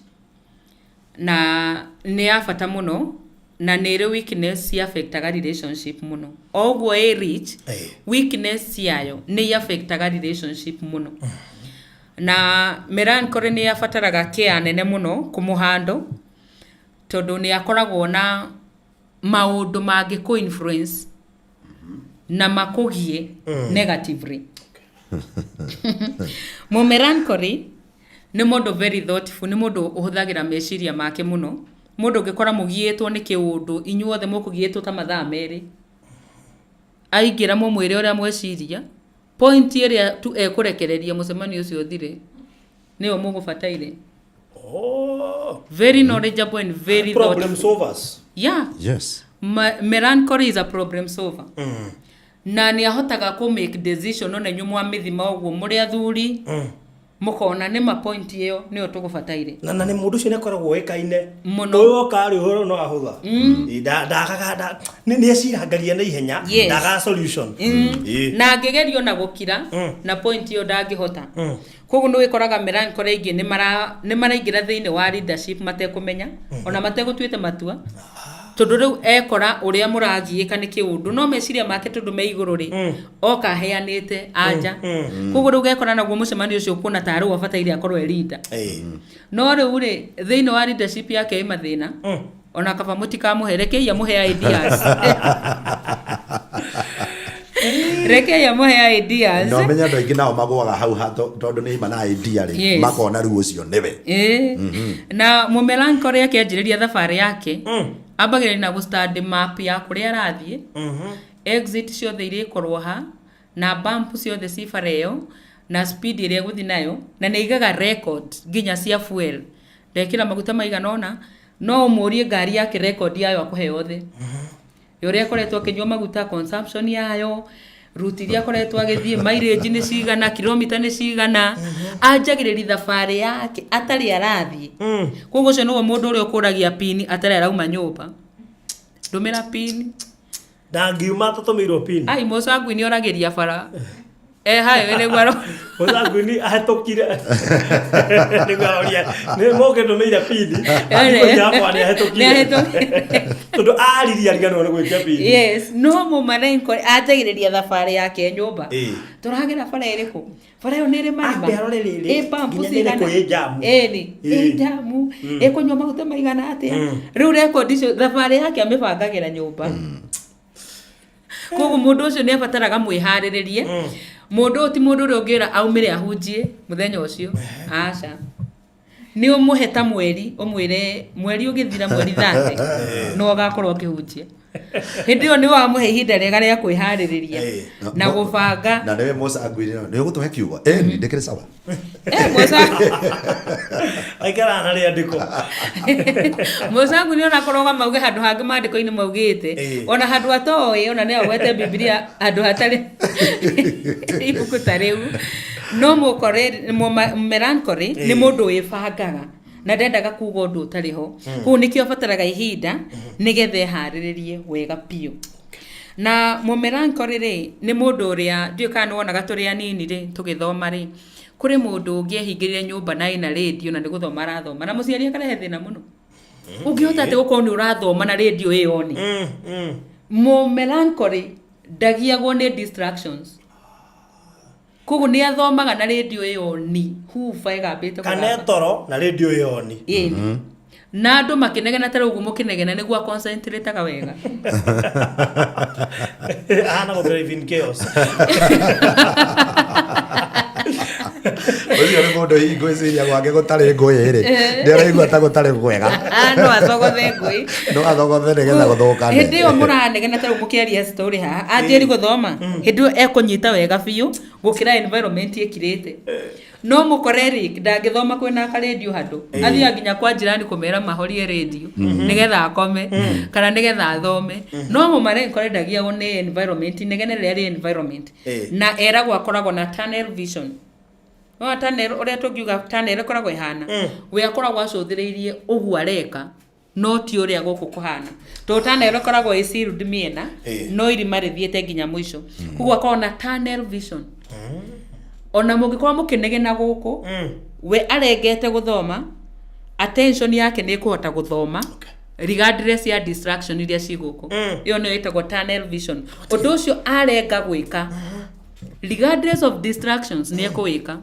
na nĩ ya bata mũno, na nĩ ĩrĩ weakness ci affectaga relationship mũno. O ũguo ĩ rich, weakness ciayo nĩ affectaga relationship mũno. Na melancholy nĩ yabataraga care nene mũno kũmũhandle. Tondũ nĩ akoragwo na maũndũ mangĩ kũ influence na makũgie negatively. Mũmelancholy nĩ mũndũ very thoughtful, nĩ mũndũ ũhũthagĩra meciria make mũno. Mũndũ ũngĩkora mũgiĩtwo nĩ kĩũndũ, inyuothe mũkũgiĩtwo ta mathaa 2. Aingĩra mũmwĩre ũrĩa mweciria, point ĩrĩa tu ekũrekereria mũcemanio ũcio ũthire, nĩyo mũgũbataire. Oh. Very knowledgeable and very Problem thoughtful. solvers. Yeah. Yes. Melancholy is a problem solver. Na nĩ ahotaga kũ make decision ona inyuĩ mwamĩthima ũguo mũrĩ athuri, mũkona nĩ ma point ĩyo nĩyo tũgũbataire. Na nĩ mũndũ ũcio nĩ akoragwo oĩkaine Mũno. Ũyũ oka rĩ, ũhoro no ahũtha. Ĩ, ndagaga nĩ ecirangagia na ihenya. Yes. Ndagaga solution. Ĩ. Na angĩgerio na gũkira na point ĩyo ndangĩhota. Koguo nĩ wĩkoraga melancholy aingĩ nĩ maraingĩra thĩinĩ wa leadership matekũmenya, ona mategũtuĩte matua. Tondũ rĩu ekora ũrĩa mũragiĩka nĩ kĩũndũ, no meciria make tondũ me igũrũ rĩ, oka aheanĩte anja. Koguo rĩu gekora naguo mũcemanio ũcio ũkuona ta rĩu abataire akorwo e leader. No rĩu rĩ, thĩinĩ wa leadership yake ĩ mathĩna, ona kaba mũtikamũhe, rekei amũhe ideas. Rekei amũhe ideas. Na ũmenye andũ aingĩ nao magũaga hau ha tondũ nĩ ima na idea rĩ, Yes. makona rĩu ũcio nĩwe. Na mũmelancholy akĩanjĩrĩria thabarĩ yake, ambagĩrĩria na gũ-study map ya kũrĩa arathiĩ, exit ciothe irĩkorwo ha, na bump ciothe ci bara ĩyo, na speed ĩrĩa egũthiĩ nayo, na nĩ aigaga record nginya cia fuel. Ndekĩra maguta maigana ũna, no ũmũrie ngari yake record yayo akũhe yothe. Ya ũrĩa akoretwo akĩnyua maguta, consumption yayo, route iria akoretwo agĩthiĩ, mileage nĩ cigana, kilomita nĩ cigana. Anjagĩrĩria thabarĩ yake atarĩ arathiĩ. Koguo ũcio nĩguo mũndũ ũrĩa ũkũragia pin atarĩ arauma nyũmba. Ndũmĩra pin. Ndangiuma atatũmĩirwo pin. Ai, mũcangui nĩ oragĩria bara. Hayo nĩguo Mũcangui ahĩtũkire. Nĩguo aroria, nĩ mũngĩndũmĩire pin. Ere. Thikũ yakwa nĩ ahĩtũkire. Nĩ ahĩtũkire. Tondũ aririe ariganĩrwo nĩ gwĩtia pin. Yes, no mũmarenko anjagĩrĩria thabarĩ yake nyũmba. Tũragera bara ĩrĩkũ? Bara ĩyo nĩ ĩrĩ marima. Ambe arore rĩrĩ, Ĩ pump nginya nĩ cigana? ĩrĩkũ ĩ jamu. Ĩni, ĩ jamu. Ĩkũnyua maguta maigana atĩa? Rĩu rekondi icio thabarĩ yake amĩbangagĩra nyũmba. Koguo mũndũ ũcio nĩ abataraga mwĩharĩrĩrie. Mũndũ ũyũ ti mũndũ ũrĩa ũngĩra aumĩre ahunjie mũthenya ũcio. Aca. Nĩ ũmũhe ta mweri, ũmwĩre mweri ũgĩthira mweri 30, no ũgakorwo ũkĩhunjia. Hĩndĩ ĩyo nĩ wamũhe ihinda rĩega rĩa kwĩharĩrĩria na gũbanga. Na nĩwe Musa ngwĩrire, nĩ ũgũtũhe kiugo? Nĩ ndĩkĩrĩ sawa. Musa. Aikaraga na rĩandĩko. Musa ngwĩrire ona korwo mauge handũ hangĩ maandĩko-inĩ maugĩte. Ona handũ atoĩ, ona nĩ agwete Bibilia handũ hatarĩ ibuku ta rĩu. No mũkore, melancholy nĩ mũndũ wĩbangaga na ndendaga kuga ũndũ ũtarĩ ho. Koguo nĩkĩo abataraga ihinda nĩgetha eharĩrĩrie wega biũ. Na mũmelancholy rĩ, nĩ mũndũ ũrĩa ndiũĩ kana nĩ wonaga tũrĩ anini rĩ, tũgĩthoma rĩ, kũrĩ mũndũ ũngĩ ehingĩrire nyũmba na ĩna rĩndiũ na nĩ gũthoma arathoma na mũciari akarehe thĩna mũno. Ũngĩhota atĩ gũkorwo nĩ ũrathoma na rĩndiũ ĩ on. Mũmelancholy ndagiagwo nĩ distractions. Koguo nĩ athomaga na rĩndiũ ĩ on, huba ĩgambĩte Kana kũgamba. toro na rĩndiũ ĩ on. Ĩni. Na andũ makĩnegena ta rĩu ũguo mũkĩnegena nĩguo aconcentrataga wega. Ahana gũ thrive in chaos. Ũcio nĩ mũndũ hihi ngwĩciria gwake gũtarĩ ngũĩ rĩ, nĩ araigua ta gũtarĩ kwega. No acogothe ngũĩ. No athogothe nĩgetha gũthũkane. Hĩndĩ ĩyo mũranegena ta rĩu mũkĩaria story haha, anjĩri gũthoma, hĩndĩ ĩyo ekũnyita wega biũ gũkĩra environment ĩkirĩte. No mũkore Eric ndangĩthoma kwĩna karĩndiũ handũ. Athiaga nginya kwa jirani kũmera mahorie rĩndiũ nĩgetha akome kana nĩgetha athome. No mũmare ndagiagwo nĩ environment, inegene rĩrĩa rĩ environment. Na eragwo akoragwo na tunnel vision. No tunnel ũrĩa tũngiuga tunnel ĩkoragwo ĩhana. We akoragwo acũthĩrĩirie ũguo areka, no ti ũrĩa gũkũ kũhana. Tondũ tunnel ĩkoragwo ĩ sealed mĩena, no irima rĩthiĩte nginya mũico. Koguo akoragwo na tunnel vision. Ona mũngĩkorwo mũkĩnegena gũkũ, we arengete gũthoma, attention yake nĩ ĩkũhota gũthoma, regardless ya distraction iria ci gũkũ. Ĩyo nĩyo ĩtagwo tunnel vision. Ũndũ ũcio arenga gwĩka, regardless of distractions, nĩ ekũwĩka.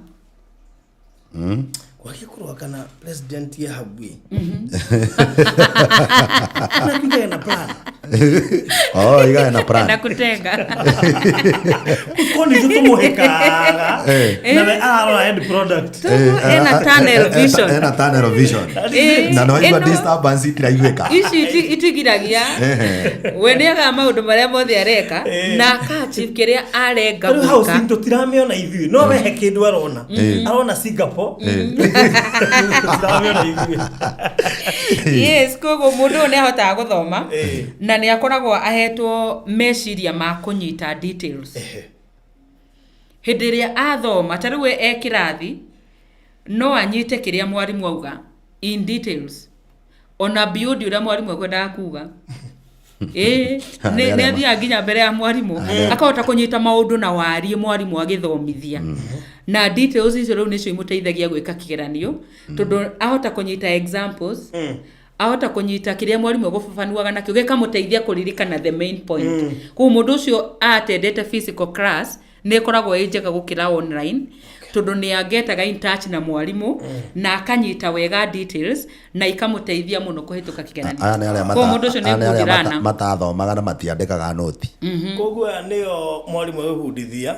Kwagia kũrũa kana president ya hau ĩ. Na kuigana na plan. Oh, igae na plan. Na kutenga. Ko nĩ ithuĩ tũmũhĩkaga. Eh. Na we ararora end product. Toguo ena tunnel vision. Ena tunnel vision. Eh, Na no igua ĩno- disturbance itiraiguĩka. Ici itigiragia we nĩ agaga maũndũ marĩa mothe areka na aka-achieve kĩrĩa arenga Rĩu gwĩka. housing tũtiramĩona ithuĩ no we he kĩndũ arona arona Singapore tũtiramĩona ithuĩ. Yes, koguo mũndũ ũyũ nĩ ahotaga gũthoma Eh. na nĩ akoragwo ahetwo meciria ma kũnyita details. Hĩndĩ ĩrĩa athoma ta rĩu we e kĩrathi no anyite kĩrĩa mwarimũ auga in details ona beyond ũrĩa mwarimũ ekwendaga kuga. Ĩĩ, nĩ nĩ athiaga nginya mbere ya mwarimũ akahota kũnyita maũndũ na wariĩ mwarimũ agĩthomithia na details icio rĩu nĩcio imũteithagia gwĩka kĩgeranio tondũ ahota kũnyita examples, ahota kũnyita kĩrĩa mwarimũ egũbabanuaga nakĩo gĩkamũteithia kũririkana the main point. Koguo mũndũ ũcio atendete physical class nĩ ĩkoragwo ĩ njega gũkĩra online tondũ nĩ angetaga in touch na mwarimũ na akanyita wega details na ikamũteithia mũno kũhĩtũka kĩgeranio. Aya nĩ arĩa Koguo mũndũ ũcio nĩ aya nĩ arĩa good learner. matathomaga na matiandĩkaga noti. Koguo aya nĩo mwarimũ agĩbundithia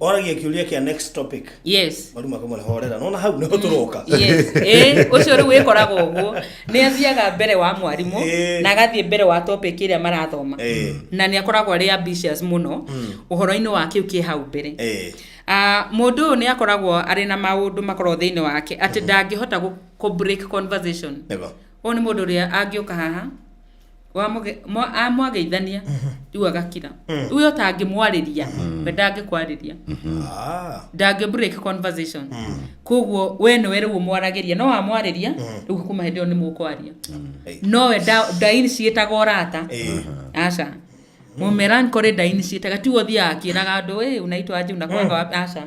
oragia kĩũria kĩa next topic. Yes. Mwarimũ akamwĩra horera nona hau nĩho tũroka. Yes. Ĩ, ũcio rĩu wĩkoragwo ũguo nĩ athiaga mbere wa mwarimũ na agathiĩ mbere wa topic ĩrĩa marathoma na nĩ akoragwo arĩ ambitious mũno ũhoro-inĩ wa kĩu kĩ hau mbere. Ah, mũndũ ũyũ nĩ akoragwo arĩ na maũndũ makoragwo thĩinĩ wake atĩ ndangĩhota kũ break conversation. Ũyũ nĩ mũndũ ũrĩa angĩũka haha amwageithania rĩu agakira rĩu we ũtangĩmwarĩria we ndangĩkwarĩria, ndangĩ break conversation. Koguo we nĩwe rĩu ũmwaragĩria no wamwarĩria rĩu kuma hĩndĩ ĩyo nĩ mũkwaria no we ndainitiĩtaga ũrata. Aca, mũmelancholy ndainitiĩtaga, tiwe ũthiaga akĩraga andũ, "Ĩ, unaitwa aje, unakwanga wapi?" Aca,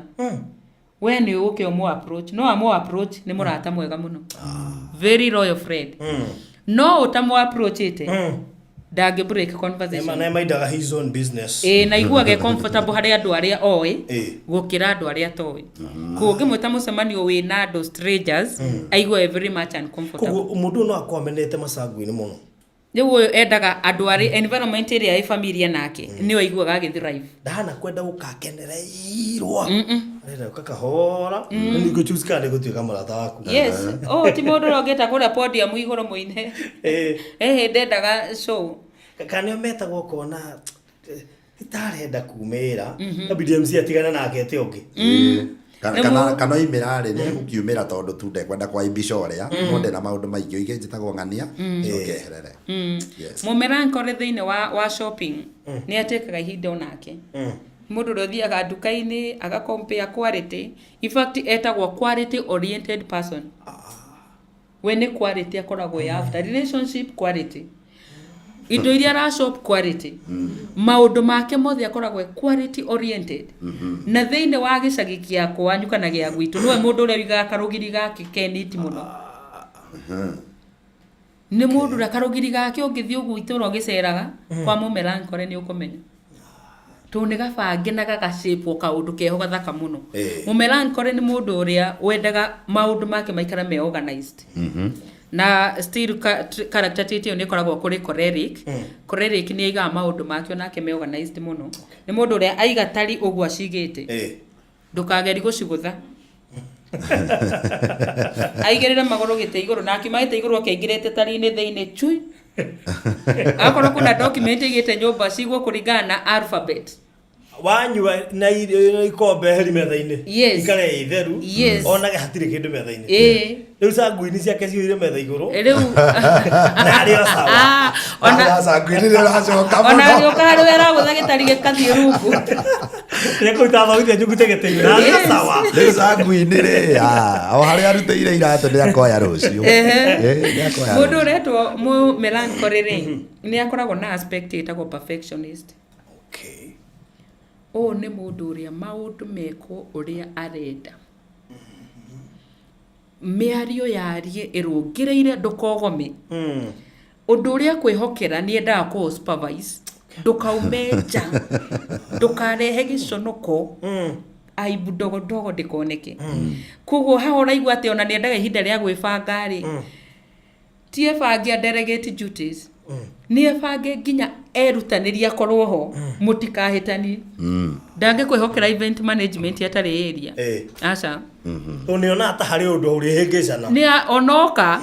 we nĩ ũke ũmũ approach no amũ approach nĩ mũrata mwega mũno, very loyal friend, no ũtamũ approachĩte ndangĩ break conversation. Na maindaga his own business. Ĩ, na aiguaga e comfortable harĩ andũ arĩa oĩ gũkĩra andũ arĩa atoĩ. Koguo ũngĩmwĩta mũcemanio wĩna andũ strangers aiguaga very much uncomfortable. Koguo mũndũ ũyũ no akorwo amenete macangũ-inĩ mũno. Rĩu ũyũ endaga andũ arĩ environment ĩrĩa ĩ familiar nake nĩyo aiguaga agĩthrive. Ndahana kwenda gũkakenereirwo, arenda gũka kahora nĩ ngũ kana nĩ gũtuĩka mũrata waku. Yes, oh, ti mũndũ ũrĩa ũngĩta kũrĩa podium igũrũ mũine. Ĩhĩ, ndendaga show. Kana nĩo metagwo kona itarenda kumĩra na BDMC atigana nake ete ũngĩ. Kana Nĩ kana oimĩra rĩ, nĩ egũkiumĩra tondũ tu ndekwenda kwaibisha ũrĩa no ndena maũndũ maingĩ oige njĩtagwo ng'ania njoke eherere. Yes. Mũmelancholy thĩinĩ wa shopping nĩ atĩkaga ihinda onake. Mũndũ ũrĩa ũthiaga nduka-inĩ aga compare quality, in fact etagwo quality oriented person. We nĩ quality akoragwo ĩ after, relationship quality, indo iria ara shop quality, maũndũ make mothe akoragwo e quality oriented. Na thĩinĩ wa gĩcagi gĩa kwanyu kana gĩa gwitũ nĩwe mũndũ ũrĩa ũigaga karũgiri gake keniti mũno. Nĩ mũndũ ũrĩa karũgiri gake ũngĩthiĩ ũguo itũra ũgĩceraga kwa mũmelancholy nĩ ũkũmenya tondũ nĩ gabange na gagacĩpwo kaũndũ keho gathaka mũno. Mũmelancholy nĩ mũndũ ũrĩa wendaga maũndũ make maikare me organized na still character trait ĩyo nĩ ĩkoragwo kũrĩ choleric. Choleric nĩ aigaga maũndũ make onake me organized mũno. Nĩ mũndũ ũrĩa aiga tari ũguo acigĩte ndũkageri gũcigũtha, aigĩrĩre magũrũ gĩtĩ igũrũ na akiuma gĩtĩ igũrũ akĩingĩrĩte tari-inĩ thĩinĩ cui. Akorwo kuna document igĩte nyũmba cigwo kũringana na alphabet. Wanyua na ikombe heri metha-inĩ. Ikare ĩ theru. Onage hatirĩ kĩndũ metha-inĩ. Rĩu sanguini ciake cihũire metha igũrũ. Rĩu na arĩ o sawa. Ah, ona Ona sanguini nĩ ũracoka ona mũno. agĩũka harĩ we aragũtha gĩtari gĩkathiĩ rungu. Nĩekũruta thogithia njugute gĩtĩ-inĩ na arĩ o sawa. Rĩu sanguini rĩ, ah, o harĩa arutĩire iratũ nĩ akoya rũciũ. Nĩ akoya Mũndũ rũciũ. ũretwo mũ melancholy rĩ nĩ akoragwo na aspect ĩtagwo perfectionist. Ũyũ nĩ mũndũ ũrĩa maũndũ mekwo ũrĩa arenda, mĩario yarie ĩrũngĩrĩire, ndũkogome ũndũ ũrĩa kwĩhokera nĩ endaga kũ supervise, ndũkaume nja, ndũkarehe gĩconoko. Aibu ndogo ndogo ndĩkoneke. Koguo haha ũraigua atĩ ona nĩendaga ihinda rĩa gwĩbanga rĩ, ti ebange a delegate duties, nĩ ebange nginya erutanĩrie akorwo ho, mũtikahĩtanie. Ndangĩkwĩhokera event management atarĩ area. Aca. Tondũ nĩonaga ta harĩ ũndũ ũrĩhĩngĩcana. Nĩ onoka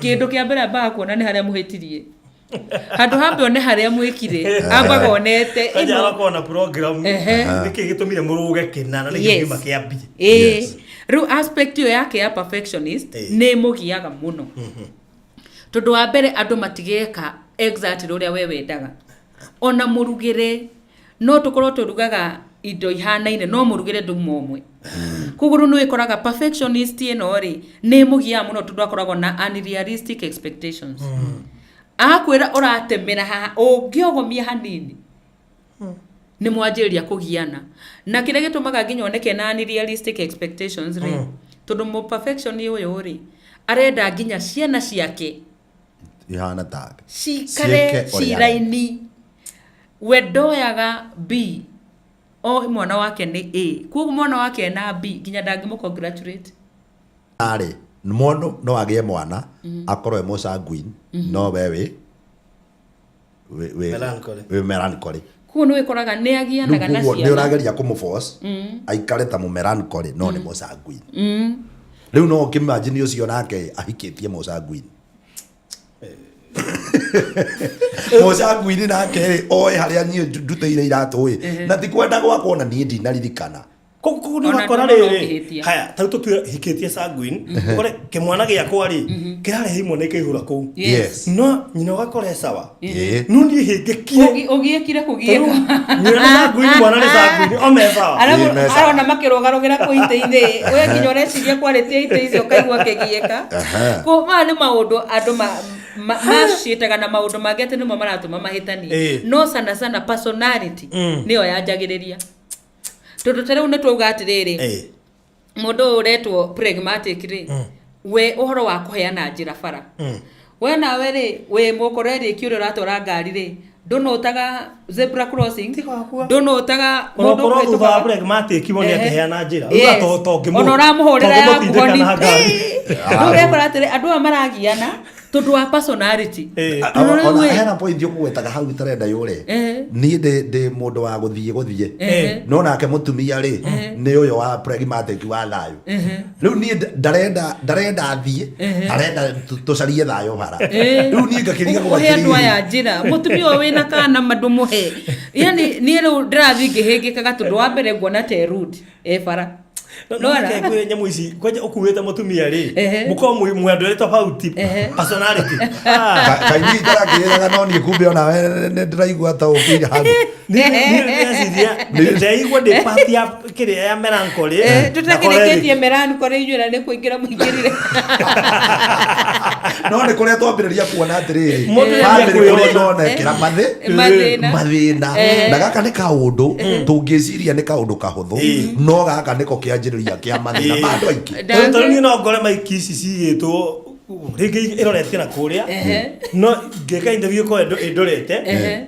kĩndũ kĩa mbere ambaga kuona nĩ harĩa mũhĩtirie. Handũ hambe one harĩa mwĩkire, ambaga onete Kanja ĩno. arakorwo na program. Nĩkĩ gĩtũmire mũrũge kĩna na nĩkĩ kiuma kĩa B. Rĩu aspect ĩyo yake ya perfectionist nĩ ĩmũgiaga mũno. Tondũ wa mbere andũ matigeka exactly ũrĩa we wendaga. Ona mũrugĩre, no tũkorwo tũrugaga indo ihanaine, no mũrugĩre nduma ũmwe. Koguo rĩu nĩ wĩkoraga perfectionist ĩno rĩ, nĩ ĩmũgiaga mũno tondũ akoragwo na unrealistic expectations. Akwĩra ũratemera haha, ũngĩogomia hanini, nĩ mwanjĩrĩria kũgiana. Na kĩrĩa gĩtũmaga nginya oneke na unrealistic expectations rĩ, tondũ mũ perfection ũyũ rĩ, arenda nginya ciana ciake ihana take cikare Ciĩke ũrĩa ciraini. We ndoyaga B, o mwana wake nĩ A. Koguo mwana wake ena B, nginya ndangĩmũ congratulate. Arĩ mũndũ no agĩe mwana akorwo e mũsanguine, no we wĩ Melancholy. Wĩ melancholy. Koguo nĩ wĩkoraga nĩ agianaga na Rĩu koguo nĩ ciana. ũrageria kũmũ-force aikare ta mũmelancholy, no nĩ mũsanguine. Rĩu no ũkĩimagine ũcio nake ahikĩtie mũsanguine. Mũsanguine nake rĩ, oĩ harĩa niĩ ndutĩire iratũ ĩ, na ti kwenda gwakwa, ona niĩ ndinaririkana. Koguo nĩ Ona ũgakora ndũrona rĩrĩ, ũkĩhĩtia. Haya, ta rĩu tũtue hikĩtie sanguine, ũkore kĩmwana gĩakwa rĩ, kĩrarehe imwe na ikaihũra kũu. No nyina ũgakora e sawa. No niĩ hĩngĩkire. Ũgiĩkire kũgiĩka. Nyina nĩ sanguine, mwana nĩ sanguine, o me sawa. Arabu Ĩĩ, me sawa. Arona makĩrũgarũgĩra kũu itĩ-inĩ, we nginya ũreciria kwarĩtie itĩ icio ũkaigua akĩgiĩka. Koguo maya nĩ maũndũ andũ maciĩtaga na maũndũ mangĩ atĩ nĩmo maratũma mahĩtanie. No sana sana personality nĩyo yanjagĩrĩria. Tondũ ta rĩu nĩ twauga atĩrĩrĩ, mũndũ ũyũ ũretwo pragmatic rĩ, we ũhoro wa kũheana njĩra bara. We nawe rĩ, wĩ mũkorerĩki ũrĩa ũratwara ngari rĩ, ndũnũtaga zebra crossing, Tiga wakua. Ndũnũtaga mũndũ Onokorwo thutha wa ũkũhĩtũkaga. pragmatic mo nĩ akĩheana njĩra. Yes. Rĩu to tongĩmũ. Ona ũramũhũrĩra ya tongĩmũtindĩka kuoni. na ngari. Rĩu ũrekora atĩrĩ, andũ aya maragiana tondũ wa personality. Tondũ rĩu Ona hena point ũkũgwetaga hau itarenda yũre. Niĩ ndĩ mũndũ wa gũthiĩ gũthiĩ, no nake mũtumia rĩ, nĩ ũyũ wa pragmatic wa thayũ. Rĩu niĩ ndarenda thiĩ, arenda tũcarie thayũ bara. Rĩu niĩ ngakĩrigagwo Ũhe andũ atĩrĩrĩ. Aya njĩra, mũtumia ũyũ wĩna kana mandũmũhe, yani niĩ rĩu ndĩrathiĩ ngĩhĩngĩkaga tondũ wa mbere nguona te rude e bara. No Nora. reke ngwĩre nyamũ ici kwanja ũkuĩte mũtumia rĩ, mũkorwo mwĩ andũ erĩ tofauti personality. Kaingĩ ikara ngĩrĩraga, no niĩ kumbe onawe nĩ ndĩraigua ta ũkĩire hau. Niĩ ndĩreciria ndaigua ndĩ part ya kĩrĩa ya melancholy na Tũtakĩrĩkĩtie melancholy, inyuĩ na nĩ kũingĩra mũingĩrire. No nĩ kũrĩa twambĩrĩria kuona atĩrĩrĩ, Mũndũ nĩ bamĩrĩ kwĩyona. kũrĩa ironekera Mathĩna. mathĩna. Na gaka nĩ kaũndũ tũngĩciria nĩ kaũndũ kahũthũ, no gaka nĩko kĩanjĩrĩria kĩa mathĩna ma andũ aingĩ. Tondũ niĩ no ngore maiki ici cigĩtwo rĩngĩ ĩroretie na kũrĩa, no ngĩka interview ĩkorwo ĩndorete,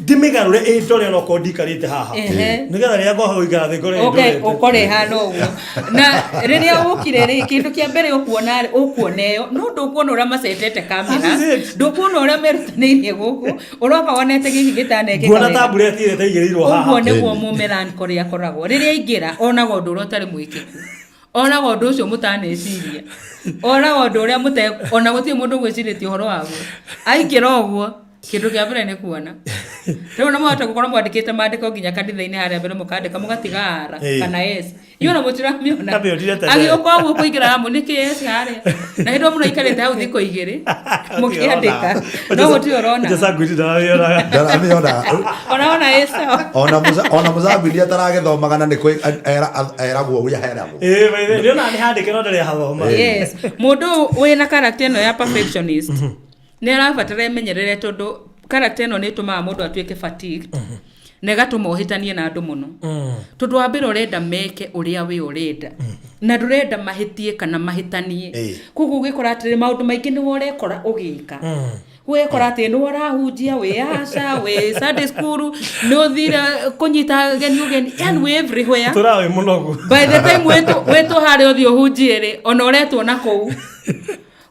ndĩmĩgarũre ĩndore onokorwo ndikarĩte haha, nĩgetha rĩrĩa ngoha gũikara thĩ ngore ĩndorete. Ũkore ĩhana ũguo. Na rĩrĩa ũkire rĩ, kĩndũ kĩa mbere ũkuona rĩ, ũkuona ĩyo, no ndũkuona ũrĩa macetete kamera, That is it. ndũkuona ũrĩa merutanĩirie gũkũ, ũroka wonete gĩkĩ gĩtanekĩka Nguona wega. tablet ĩrĩa ĩtaigĩrĩirwo haha. Ũguo nĩguo mũmelancholy akoragwo. Rĩrĩa aingĩra, onaga ũndũ ũrĩa ũtarĩ mwĩkĩku, onaga ũndũ ũcio mũtaneciria, onaga ũndũ ũrĩa mũte ona gũtirĩ mũndũ ũgwĩcirĩtie ũhoro waguo. Aingĩra ũguo, kĩndũ kĩa mbere nĩ kuona. Rĩu no mũhote gũkorwo mwandĩkĩte maandĩko nginya kanitha-inĩ harĩa mbere, mũkandĩka mũgatiga R kana S, inyuĩ ona mũtiramĩona. Ndamĩonire tene. Agĩũka ũguo kũingĩra hamwe nĩ kĩ S harĩa, na hĩndĩ ĩyo mũraikarĩte hau thikũ 2 mũkĩandĩka, no gũtirĩ ũrona. Nja sanguine ndaramĩonaga. Ndaramĩona. Ona ona ĩ sawa. Ona mũsanguine ataragĩthomaga na nĩ kwĩ eragwo ũrĩa heragwo. Ĩĩ, by the way, nĩonaga nĩ handĩke no ndarĩ hathoma. Yes, mũndũ ũyũ wĩna character ĩno ya perfectionist nĩ arabatara emenyerere, tondũ character ĩno nĩ ĩtũmaga mũndũ atuĩke fatigued na ĩgatũma ũhĩtanie na andũ mũno, tondũ wa mbere ũrenda meke ũrĩa we ũrenda na ndũrenda mahĩtie kana mahĩtanie. Koguo ũgĩkora atĩrĩ, maũndũ maingĩ nĩwe ũrekora ũgĩka. Wekora atĩ nĩ ũrahunjia, wĩ aca, wĩ Sunday school, nĩ ũthire kũnyita ageni ũgeni, yani wĩ everywhere. Tũrawe mũnogu. By the time wĩtwo harĩa ũthiĩ ũhunjie rĩ, ona ũretwo na kũu.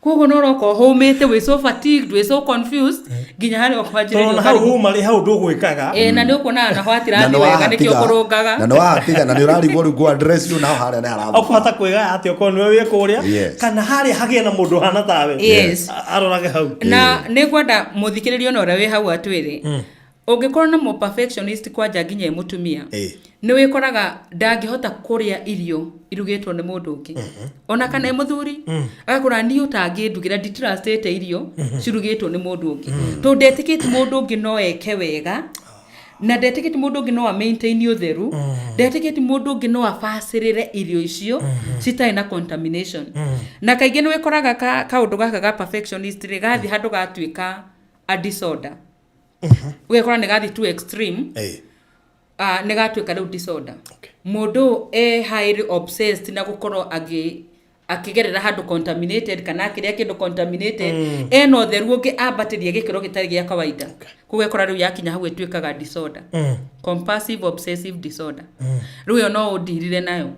Koguo no ũroka ũhũmĩte, wĩ so fatigued, wĩ so confused, nginya harĩa ũkwanjĩrĩria Tondũ hau ũkarigwo. uma rĩ, hau ndũgwĩkaga. Ĩĩ, na nĩ ũkuona naho Na hatirathiĩ nĩ wega, nĩkĩo wahatiga- ũkũrũngaga. na nĩ wahatiga na nĩ ũrarigwo rĩu ngũ address you naho harĩa nĩ harathuka. Ũkũhota kwĩgaya atĩa okorwo nĩwe wĩ kũrĩa Yes. kana harĩa hagĩe na mũndũ ũhana tawe. Yes. Arorage hau. Na nĩ ngwenda mũthikĩrĩria ona ũrĩa wĩ hau atwĩre, ũngĩkorwo na mũ perfectionist kwanja nginya e mũtumia, nĩ wĩkoraga ndangĩhota kũrĩa irio irugĩtwo nĩ mũndũ ũngĩ, ona kana e mũthuri, agakora niĩ ũtangĩndugĩra, nditrustĩte irio cirugĩtwo nĩ mũndũ ũngĩ, tondũ ndetĩkĩtie mũndũ ũngĩ no eke wega, na ndetĩkĩtie mũndũ ũngĩ no a maintain ũtheru, ndetĩkĩtie mũndũ ũngĩ no abacĩrĩre irio icio citarĩ na contamination. Na kaingĩ nĩ wĩkoraga kaũndũ gaka ga perfectionist rĩ, gathiĩ handũ gatuĩka a disorder, ũgekora nĩ gathiĩ too extreme, nĩ gatuĩka rĩu disorder. Mũndũ ũyũ e highly obsessed na gũkorwo akĩgerera handũ contaminated kana akĩrĩa kĩndũ contaminated, ena ũtheru ũngĩ ambatĩria gĩkĩro gĩtarĩ gĩa kawaida. Koguo ũgekora rĩu yakinya hau ĩtuĩkaga disorder, compulsive obsessive disorder. Rĩu ĩyo no ũndirire nayo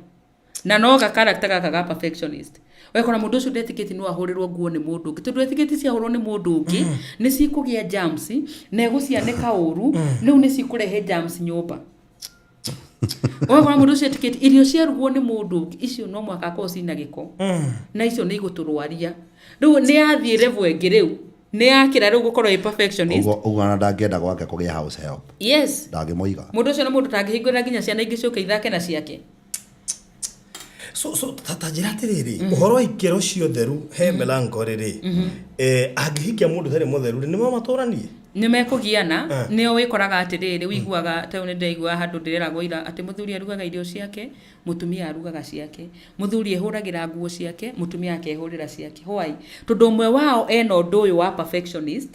na no ga character gaka ga perfectionist. Ũgakora mũndũ ũcio ndetĩkĩtie no ahũrĩrwo nguo nĩ mũndũ ũngĩ, tondũ etĩkĩtie ciahũrwo nĩ mũndũ ũngĩ nĩ cikũgĩa germs na egũcianĩka ũru, rĩu nĩ cikũrehe germs nyũmba. Ũgakora mũndũ ũcio etĩkĩtie irio ciarugwo nĩ mũndũ ũngĩ icio no mũhaka akorwo cina gĩko, na icio nĩ igũtũrwaria. Rĩu nĩ yathiĩ level ĩngĩ, rĩu nĩ yakĩra rĩu gũkorwo ĩ perfectionist. Ũguo ona ndangĩenda gwake kũgĩa house help. Yes. Ndangĩmũiga. Mũndũ ũcio nĩ mũndũ ũtangĩhingũrĩra nginya ciana ingĩ ciũke ithake na ciake. So ta njĩra atĩrĩrĩ, ũhoro wa ikĩro cia ũtheru he melancholy rĩ, angĩhikia mũndũ ũtarĩ mũtheru rĩ, nĩmo matũranie? Nĩ mekũgiana. Nĩo wĩkoraga atĩrĩrĩ, ũiguaga ta rĩu nĩ ndĩraiguaga handũ ndĩreragwo ira atĩ mũthuri arugaga irio ciake, mũtumia arugaga ciake, mũthuri ehũragĩra nguo ciake, mũtumia akehũrĩra ciake. Why? Tondũ ũmwe wao ena ũndũ ũyũ wa perfectionist,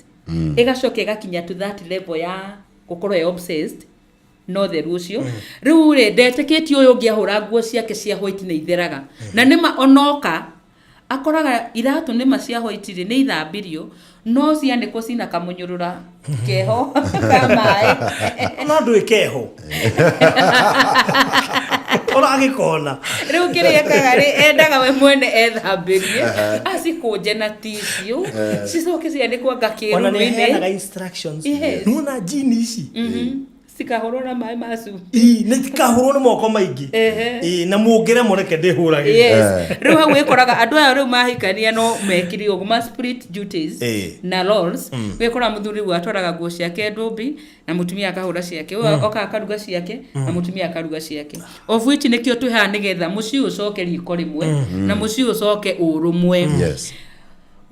ĩgacoka ĩgakinya to that level ya gũkorwo e obsessed no theru ũcio. Rĩu rĩ, ndetĩkĩtie ũyũ ũngĩ ahũra nguo ciake cia white nĩ itheraga, na nĩma onoka akoraga iratũ nĩma cia white rĩ, nĩ ithambirio, no cianĩkwo cina kamũnyũrũra keho ka maĩ. No ndũĩ keho ũragĩkona. Rĩu kĩrĩa ekaga rĩ, endaga we mwene ethambĩrie, acikũnje na tissue, cicoke cianĩkwo anga Ona nĩ aheanaga kĩruru-inĩ. instructions. Yes. Nĩwona jean ici? Cikahũrwo na maĩ ma cumbĩ. Ii, nĩ tikahũrwo nĩ moko maingĩ. Ii, na mũngĩre mũreke ndĩhũragĩre. Yes. Rĩu hau wĩkoraga andũ aya rĩu mahikania no mekire ũguo, ma split duties na roles. Wĩkora mũthuri rĩu atwaraga nguo ciake ndũmbi na mũtumia akahũra ciake, ũyũ okaga akaruga ciake na mũtumia akaruga ciake, of which nĩkĩo twĩ haha nĩgetha mũciĩ ũcoke riko rĩmwe na mũciĩ ũcoke ũrũmwe.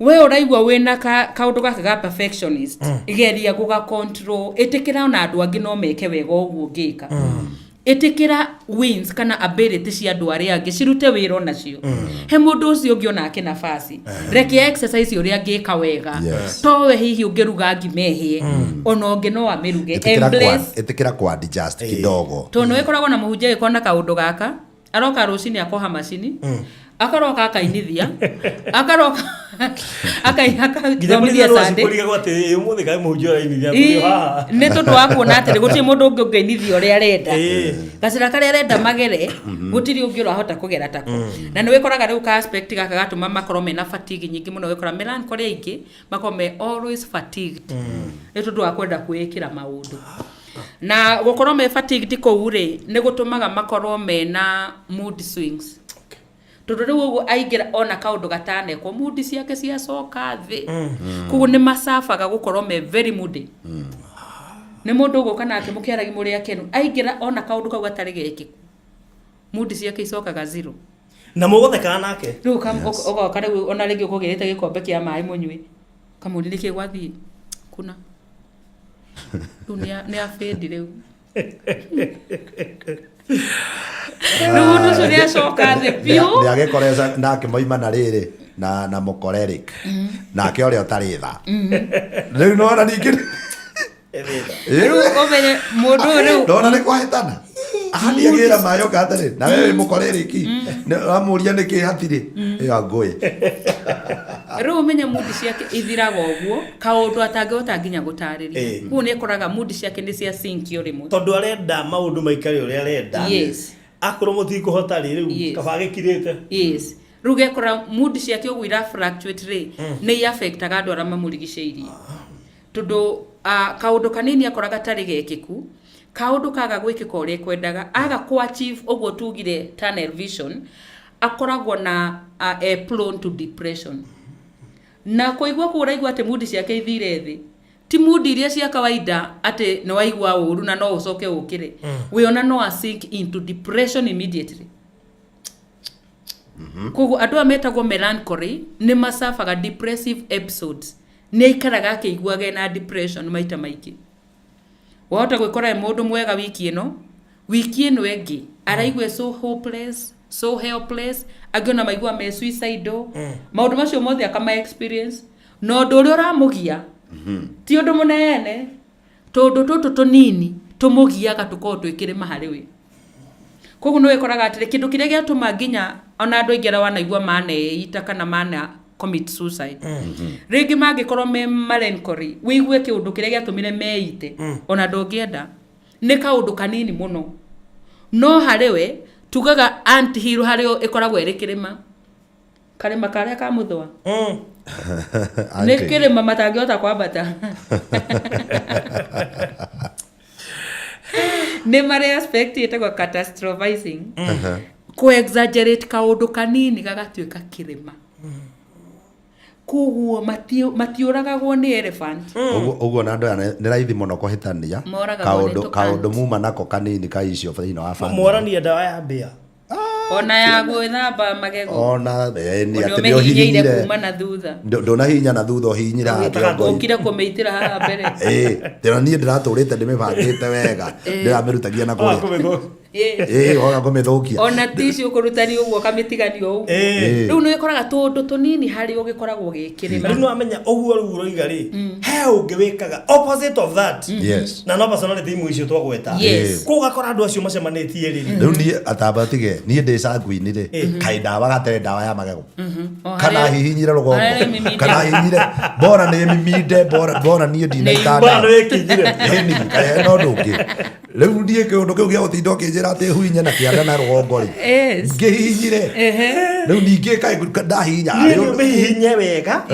We ũraigua wĩna kaũndũ gaka ga perfectionist, geria gũga control, ĩtĩkĩra ona andũ angĩ no meke wega ũguo ũngĩka. Ĩtĩkĩra wins kana ability cia andũ arĩa angĩ cirute wĩra onacio. He mũndũ ũcio ũngĩ onake nafasi, reke exercise ũrĩa angĩka wega. Towe hihi ũngĩruga ngima ĩhĩe, ona ũngĩ no amĩruge. Embrace. Ĩtĩkĩra kwa adjust kidogo. Tondũ nĩ wĩkoragwo na mũhunjia agĩkorwo na kaũndũ gaka, aroka rũcinĩ akoha macini, akaroka akainithia, akaroka nginya akathomithia Sunday. Kũrigagwo atĩ ũmũthĩ kaĩ mũhunjia ũrainithia kũrĩ o haha. Nĩ tondũ wa kuona atĩrĩ, gũtirĩ mũndũ ũngĩ ũngĩinithia ũrĩa arenda, gacĩra karĩa arenda magere, gũtirĩ ũngĩ ũrahota kũgera tako. Na nĩ wĩkoraga rĩu ka aspect gaka gatũma makorwo mena fatigue nyingĩ mũno. Wĩkora melancholy aingĩ makorwo me always fatigued nĩ tondũ wa kwenda kwĩĩkĩra maũndũ, na gũkorwo me fatigued kũu rĩ, nĩ gũtũmaga makorwo mena mood swings, tondũ rĩu ũguo aingĩra ona kaũndũ gatanekwo, mood ciake ciacoka thĩ. Koguo nĩ macabaga gũkorwo me very moody. Nĩ mũndũ ũgũka nake mũkĩaragi mũrĩ akenu, aingĩra ona kaũndũ kau gatarĩ gekĩku, mood ciake icokaga zero. Na mũgũthekaga nake. Rĩu ũgoka rĩu ona rĩngĩ ũkũgĩrĩte gĩkombe kĩa maĩ mũnyue, kamũri nĩkĩ gwathiĩ kuna rĩu nĩ abĩndi rĩu rĩu mũndũ ũcio nĩ acoka thĩ biũ. Nĩ agĩkoreza nake moima na rĩrĩ na mũcholeric nake ũrĩa ũtarĩ tha rĩu nona ningĩ. Rĩu ũmenye mũndũ ũyũ rĩu Nona nĩ kwahĩtana ahani agĩra maĩ oka atĩrĩ na wewe mũcholeric amũria nĩkĩ hatirĩ ĩyo ngũĩ. Rĩu ũmenye mood ciake ithiraga ũguo, kaũndũ atangĩhota nginya gũtarĩria. Koguo nĩ ekoraga mood ciake nĩ cia sink o rĩmwe. Tondũ arenda maũndũ maikare ũrĩa arenda. Akorwo mũtikũhota rĩ, rĩu kaba agĩkirĩte. Yes. Rĩu ũgekora mood ciake ũguo ira fluctuate rĩ, nĩ i affectaga andũ arĩa mamũrigicĩirie. Tondũ kaũndũ kanini akora gatarĩ gekĩku, kaũndũ kaga gwĩkĩka ũrĩa ekwendaga, aga kũ achieve ũguo tugire tunnel vision, akoragwo na e prone to depression. Na kũigua kũu ũraigua atĩ mood ciake ithire thĩ, ti mood iria cia kawaida atĩ nĩ waigua ũru na no ũcoke ũkĩre. We ona no a sink into depression immediately. Koguo andũ aya metagwo melancholy nĩ macabaga depressive episodes. Nĩ aikaraga akĩiguaga ena depression maita maingĩ. Wahota gwĩkora e mũndũ mwega wiki ĩno, wiki ĩno ĩngĩ araigua e so hopeless, so helpless, angĩ ona maigua me suicidal. Maũndũ macio mothe akama experience. Na ũndũ ũrĩa ũramũgia ti ũndũ mũnene, tũndũ tũtũ tũnini tũmũgiaga tũkoragwo twĩ kĩrĩma harĩ we. Koguo nĩ wĩkoraga atĩrĩ, kĩndũ kĩrĩa gĩatũma nginya ona andũ aingĩ arĩa wanaigua maneita kana mana commit suicide, rĩngĩ mangĩkorwo me melancholy, wĩigue kĩũndũ kĩrĩa gĩatũmire meite, ona ndũngĩenda, nĩ kaũndũ kanini mũno. No harĩ we, tugaga ant hill harĩ o ĩkoragwo ĩrĩ kĩrĩma. Karĩma karĩa ka mũthũa. Nĩ kĩrĩma matangĩhota kwambata. Nĩ marĩ aspect ĩtagwo catastrophizing. Kũ exaggerate kaũndũ kanini gagatuĩka kĩrĩma. Koguo matiũragagwo nĩ elephant. Ũguo na andũ aya nĩ raithi mũno kũhĩtania. Moragagwo nĩ Kaũndũ tũ kaũndũ ant. muma nako kanini ka icio thĩinĩ wa family. Mwarania ndawa ya mbĩa. Ona ya gwĩthamba magego. Ona nĩ Ũrĩa atĩ nĩ ũmĩhihinyĩire ũhihinyire. kuma na thutha. Ndũnahihinya na thutha ũhihinyire haha kĩongo-inĩ. Ũkire kũmĩitĩra haha mbere. Ndĩra niĩ ndĩratũrĩte ndĩmĩbangĩte wega. Ndĩramĩrutagia na kũrĩa. Woga kũmĩthũkia. Ona tissue ũkũrutania ũguo ũkamĩtigania ũguo. Rĩu nĩ wĩkoraga tũndũ tũnini harĩ ũgĩkoragwo gĩkĩrĩma. Rĩu nĩ wamenya ũguo rĩu ũroiga rĩ, he ũngĩ wĩkaga opposite of that. Na no personality imwe icio twagweta. Kũu ũgakora andũ acio macemanĩtie rĩ. Rĩu niĩ atamba tige, niĩ ndĩ sanguine rĩ, kaĩ ndawa gatarĩ ndawa ya magego. O Kana harĩa- hihinyire rũgongo. harĩa ĩmiminde. Kana hihinyire, bora nĩ ĩmiminde, bora niĩ ndinaita Bora ndawa. nĩ ĩkinyire. Ĩni, kaĩ hena ũndũ ũngĩ. Rĩu niĩ kĩũndũ kĩu gĩa gũtinda ũkĩnjĩra atĩ huhinye na kĩanda na rũgongo rĩ. Ngĩhihinyire. Rĩu ningĩ kaĩ ndahihinya. Niĩ nĩ ũmĩhihinye wega.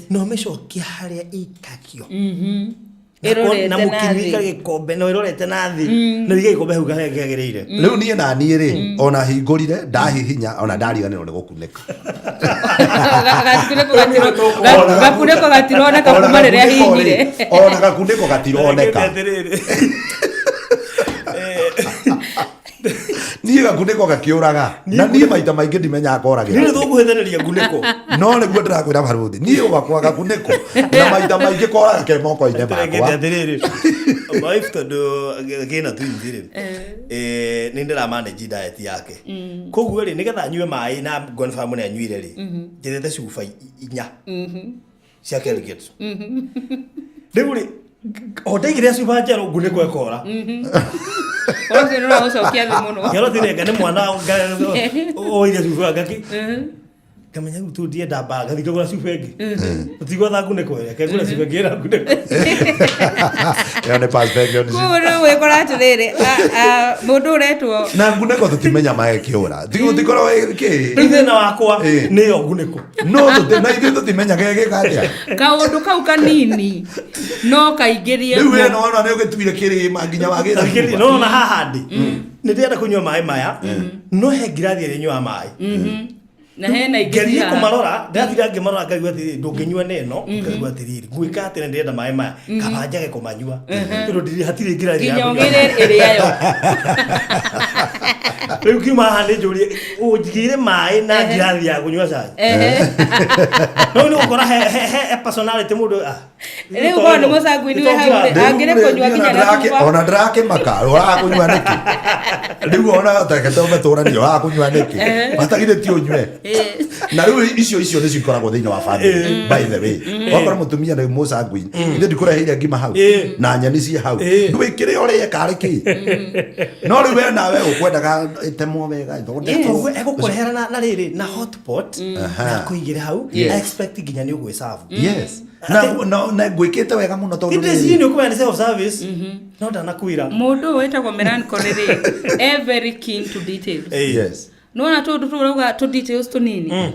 Na ũmĩcokie harĩa ĩikagio. Ĩrorete Na na mũkinyu thĩ. ĩikare gĩkombe, no ĩrorete na thĩ. Na ũige gĩkombe hau harĩa kĩagĩrĩire. Rĩu niĩ na niĩ rĩ, ona hingũrire, ndahihinya, ona ndariganĩrwo nĩ gũkunĩka. Gakunĩko gatironeka kuma rĩrĩa hihinyire. Ona gakunĩko gatironeka. Atĩrĩrĩ. Niĩ gakunĩko gakĩũraga. Na niĩ maita maingĩ ndimenyaga koragĩra. Niĩ tũkũhĩthanĩria ngunĩko. No nĩguo ndĩrakwĩra barũthi. Niĩ gwakwa gakunĩko na maita maingĩ koraga ke moko-inĩ makwa. Ndĩrekete atĩrĩrĩ. My wife tondũ kĩna twins rĩ. Nĩ ndĩra manage diet yake. Koguo rĩ, nĩgetha anyue maĩ na confirm nĩ anyuire rĩ, njethete cuba inya cia Colgate. Rĩu rĩ, o ndaigĩrĩra cuba njerũ ngunĩko ĩkora. Ũcio nĩ ũragũcokia thĩ mũno. Ngero tinenga nĩ mwana oire cuba ngaki. Ngamenya rĩu tu ndienda mbara ngathiĩ ngagũra cuba ĩngĩ. Tũtigwetha ngunĩko ĩrĩa, reke ngũre cuba ĩngĩ ĩna ngunĩko. Ĩyo nĩ perfectionism. Koguo rĩu wĩkora atĩrĩrĩ, mũndũ ũretwo Na ngunĩko tũtimenya maĩ kĩũra. Tikorwo kĩ. Rĩu thĩna wakwa nĩyo ngunĩko. No na ithuĩ tũtimenyaga ĩgĩka atĩa. Kaũndũ kau kanini no kaingĩrie Rĩu we no ona nĩ ũgĩtuire kĩrĩma nginya wagĩra cuba. No ona haha ndĩ. Nĩ ndĩrenda kũnyua maĩ maya, no he ngirathi ĩrĩa nyuaga maĩ. Na hena ingĩ Ngerie cihaha. kũmarora, ndathira ngĩmarora ngaigua atĩrĩrĩ, ndũngĩnyua na ĩno, ngaigua atĩrĩrĩ, ngwĩka atĩ na ndĩrenda maĩ maya, kaba njage kũmanyua. Tondũ ndirĩ hatirĩ ngirathi ya Nginya kũnyua ũgĩre maĩ. ĩrĩa yo. Rĩu ngiuma haha nĩ njũrie, ũnjigĩire maĩ na ngirathi ya kũnyua cai. No nĩ ũgũkora he personality mũndũ, ah. Rĩu korwo nĩ mũcangwini wĩ hau rĩ, angĩrĩ kũnyua nginya na cuba. Ona ndĩrakĩmaka ũraga kũnyua nĩkĩ rĩu, ona reke tũme tũranie, ũraga kũnyua nĩkĩ? Batagithĩ ti ũnyue. Na rĩu icio nĩcio ikoragwo thĩinĩ wa family, by the way. Wakora mũtumia nĩ mũsanguini, ithe ndikũreheire ngima hau na nyeni ciĩ hau, ndwĩkĩre ũrĩe karĩ kĩ? No rĩu we nawe ũkwendaga ĩtemwo wega, ĩthondekwo. Ũguo egũkũrehera na rĩrĩ na hotpot na kũigĩre hau. Expect nginya nĩ ũgwĩcabu. Yes, na ngwĩkĩte wega mũno tondũ Ndĩcirie nĩ ũkũmenya nĩ self service, no ndanakwĩra. Mũndũ ũyũ wĩtagwo melancholy rĩ, e very keen to details. Nĩwona tũndũ tũu ũrauga tũ details tũnini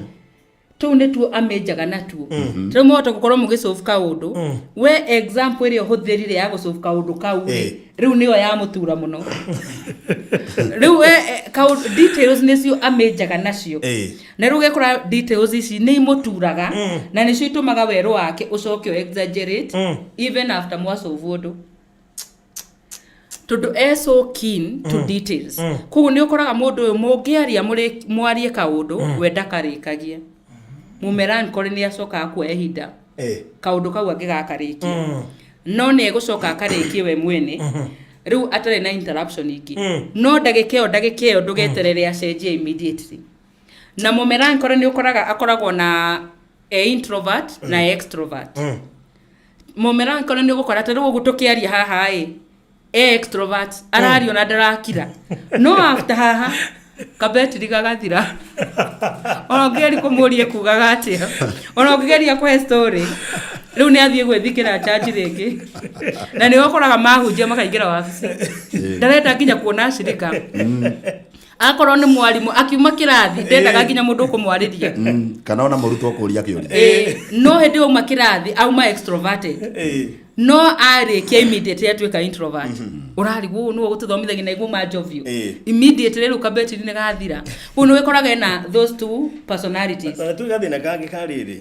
tũu nĩtuo amĩnjaga natuo. Rĩu mũhote gũkorwo mũgĩsolve kaũndũ, we example ĩrĩa ũhũthĩrire ya gũsolve kaũndũ kau rĩ, rĩu nĩyo yamũtura mũno. Rĩu we kaũndũ details nĩcio amĩnjaga nacio. Na rĩu ũgekora details ici nĩ imũturaga na nĩcio itũmaga werũ wake ũcoke ũ exaggerate even after mwasolve ũndũ, tondũ e so keen to details. Koguo nĩ ũkoraga mũndũ ũyũ mũngĩaria mwarie kaũndũ, we ndakarĩkagia. Mũmelancholy nĩ acokaga kuoya ihinda kaũndũ kau angĩgakarĩkia, no nĩ egũcoka akarĩkie we mwene rĩu atarĩ na interruption ingĩ. No ndagĩka ĩyo ndũgeterere acenjie immediately. Na mũmelancholy nĩ ũkoraga akoragwo na e introvert na extrovert. Mũmelancholy nĩ ũgũkora ta rĩu ũguo tũkĩaria haha ĩ, e extrovert, araria ona ndarakira, no after haha kabetiri gagathira. Ona ũngĩgeria kũmũria kugaga atĩa, ona ũngĩgeria kũhe story, rĩu nĩ athiĩ gwĩthikĩra charge rĩngĩ. Na nĩ ũkoraga mahunjia makaingĩra wabici, ndarenda nginya kuona acirika. Akorwo nĩ mwarimũ, akiuma kĩrathi ndendaga nginya mũndũ ũkũmwarĩria. Kana ona mũrutwo kũria kĩũria. Ĩĩ, no hĩndĩ ĩyo auma kĩrathi auma extroverted, no arĩkia immediately atuĩka introvert. Ũrarigwo ũũ nĩwe ũgũtũthomithagia na iguma njovio. Immediately rĩu kabetiri nĩ gathira. Koguo nĩ wĩkoraga ena those two personalities. Na tuga thĩna kangĩ ka rĩrĩ.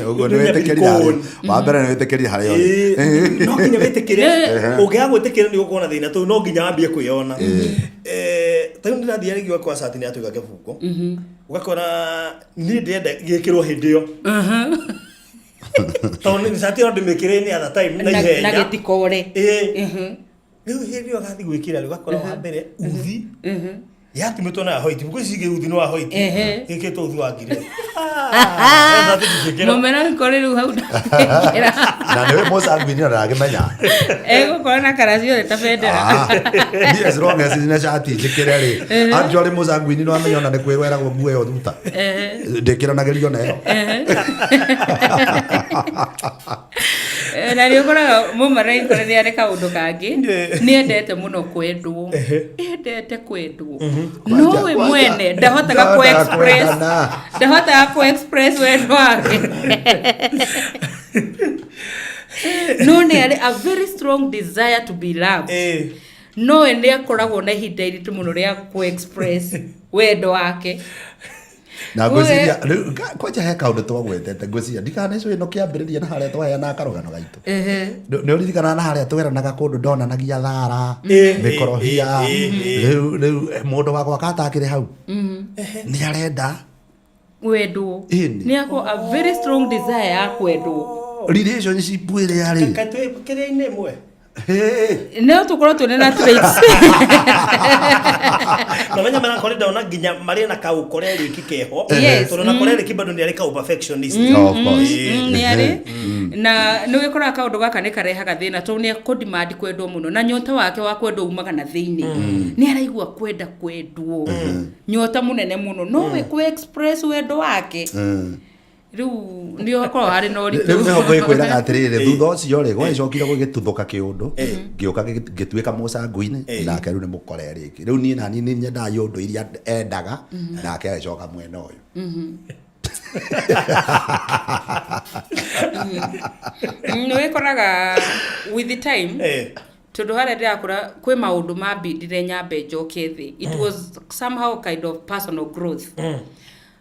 Ũguo nĩ wĩtĩkĩria harĩ wa mbere, nĩ wĩtĩkĩria harĩa ũrĩ. Ĩĩ, no nginya wĩtĩkĩre. Ũngĩaga gwĩtĩkĩra nĩ ũgũkorwo na thĩna tondũ no nginya wambie kwĩyona. Ta rĩu ndĩrathiĩ rĩngĩ ũgakora cati nĩ yatuĩka kĩbungo, ũgakora niĩ ndĩrenda gĩkĩrwo hĩndĩ ĩyo, tondũ nĩ cati ĩyo ndĩmĩkĩre nĩ other time na na ihenya gĩtikore. Ĩĩ. Rĩu hĩndĩ ĩyo gathiĩ gwĩkĩra rĩ, ũgakora wa mbere uthi yatumĩtwo na ya white, ngũ ici ingĩ uthi nĩ wa white, ĩkĩtwo uthi wa ngiri. Ah, cati ndingĩkĩra. Mũmelancholy rĩu hau ndangĩkĩra. Na nĩwe mũcanguini na ndangĩmenya. Egũkorwo na kara ciothe ta bendera. Ah, niĩ as long as nĩ cati njĩkĩre rĩ, actually mũcanguini no amenya ona nĩ kwĩrwo eragwo nguo ĩyo thuta ndĩkĩranagĩrio na ĩyo. Na nĩ ũkoraga mũmelancholy nĩ arĩ kaũndũ kangĩ, nĩ endete mũno kwendwo, endete kwendwo, no we mwene ndahotaga Ndahotaga ku express kwendana. Ndahotaga ku express wendo wake, no nĩ arĩ a very strong desire to be loved. No we nĩ akoragwo na ihinda iritũ mũno rĩa ku express wendo wake. Na ngwĩciria rĩu kwanja he kaũndũ twagwetete, ngwĩciria ndikanecũ ĩno kĩambĩrĩria na harĩa twaheanaga karũgano gaitũ. Nĩ ũririkanaga na harĩa tweranaga kũndũ ndonanagia thara mĩkorohia? Rĩu mũndũ wakwa katakĩrĩ hau nĩ arenda wendwo. Ĩni. Nĩ ako a very strong desire ya kwendwo. Relationship ĩrĩa rĩ Kaĩ twĩ kĩrĩa-inĩ ĩmwe? Hey. No tũkorwo twĩna na traits. Na menya melancholy ndona nginya marĩ na kau choleric keho. Tondũ na choleric bado nĩ arĩ kau perfectionist. Of course. Nĩ arĩ na nĩ wĩkoraga kaũndũ gaka nĩ karehaga thĩna tondũ nĩ ekũdemand kwendwo mũno, na nyota wake wa kwendwo umaga na thĩinĩ. Nĩ araigua kwenda kwendwo, nyota mũnene mũno, no we kũ express wendo wake rĩu nĩ ũkoragwo harĩ na ũritũ. Rĩu nĩho ngwĩkwĩraga atĩrĩrĩ, thutha ũcio rĩ, gwagĩcokire gũgĩtuthũka kĩũndũ, ngĩũka ngĩtuĩka mũcangu-inĩ nake rĩu nĩ mũkore rĩngĩ. Rĩu niĩ naniĩ nĩ nyendaga iũndũ iria endaga, nake agĩcoka mwena ũyũ. Nĩ wĩkoraga with the time, tondũ harĩa ndĩrakũra kwĩ maũndũ mambindire nyambe njoke thĩ. It was somehow kind of personal growth.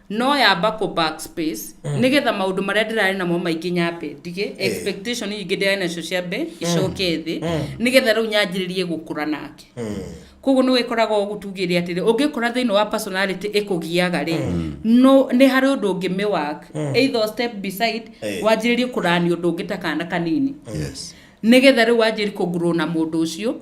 No yamba kũ backspace nĩgetha maũndũ marĩa ndĩrarĩ namo maingĩ nyambe ndige, expectation nyingĩ ndĩrarĩ nacio ciambe icoke thĩ, nĩgetha rĩu nyanjĩrĩrie gũkũra nake. Koguo nĩ wĩkoraga ũguo, tugĩre atĩrĩ, ũngĩkora thĩinĩ wa personality ĩkũgiaga rĩ, no nĩ harĩ ũndũ ũngĩ work, either step beside, wanjĩrĩrie kũrani ũndũ ũngĩ ta kana kanini, nĩgetha rĩu wanjĩrĩrie kũgrow na mũndũ ũcio,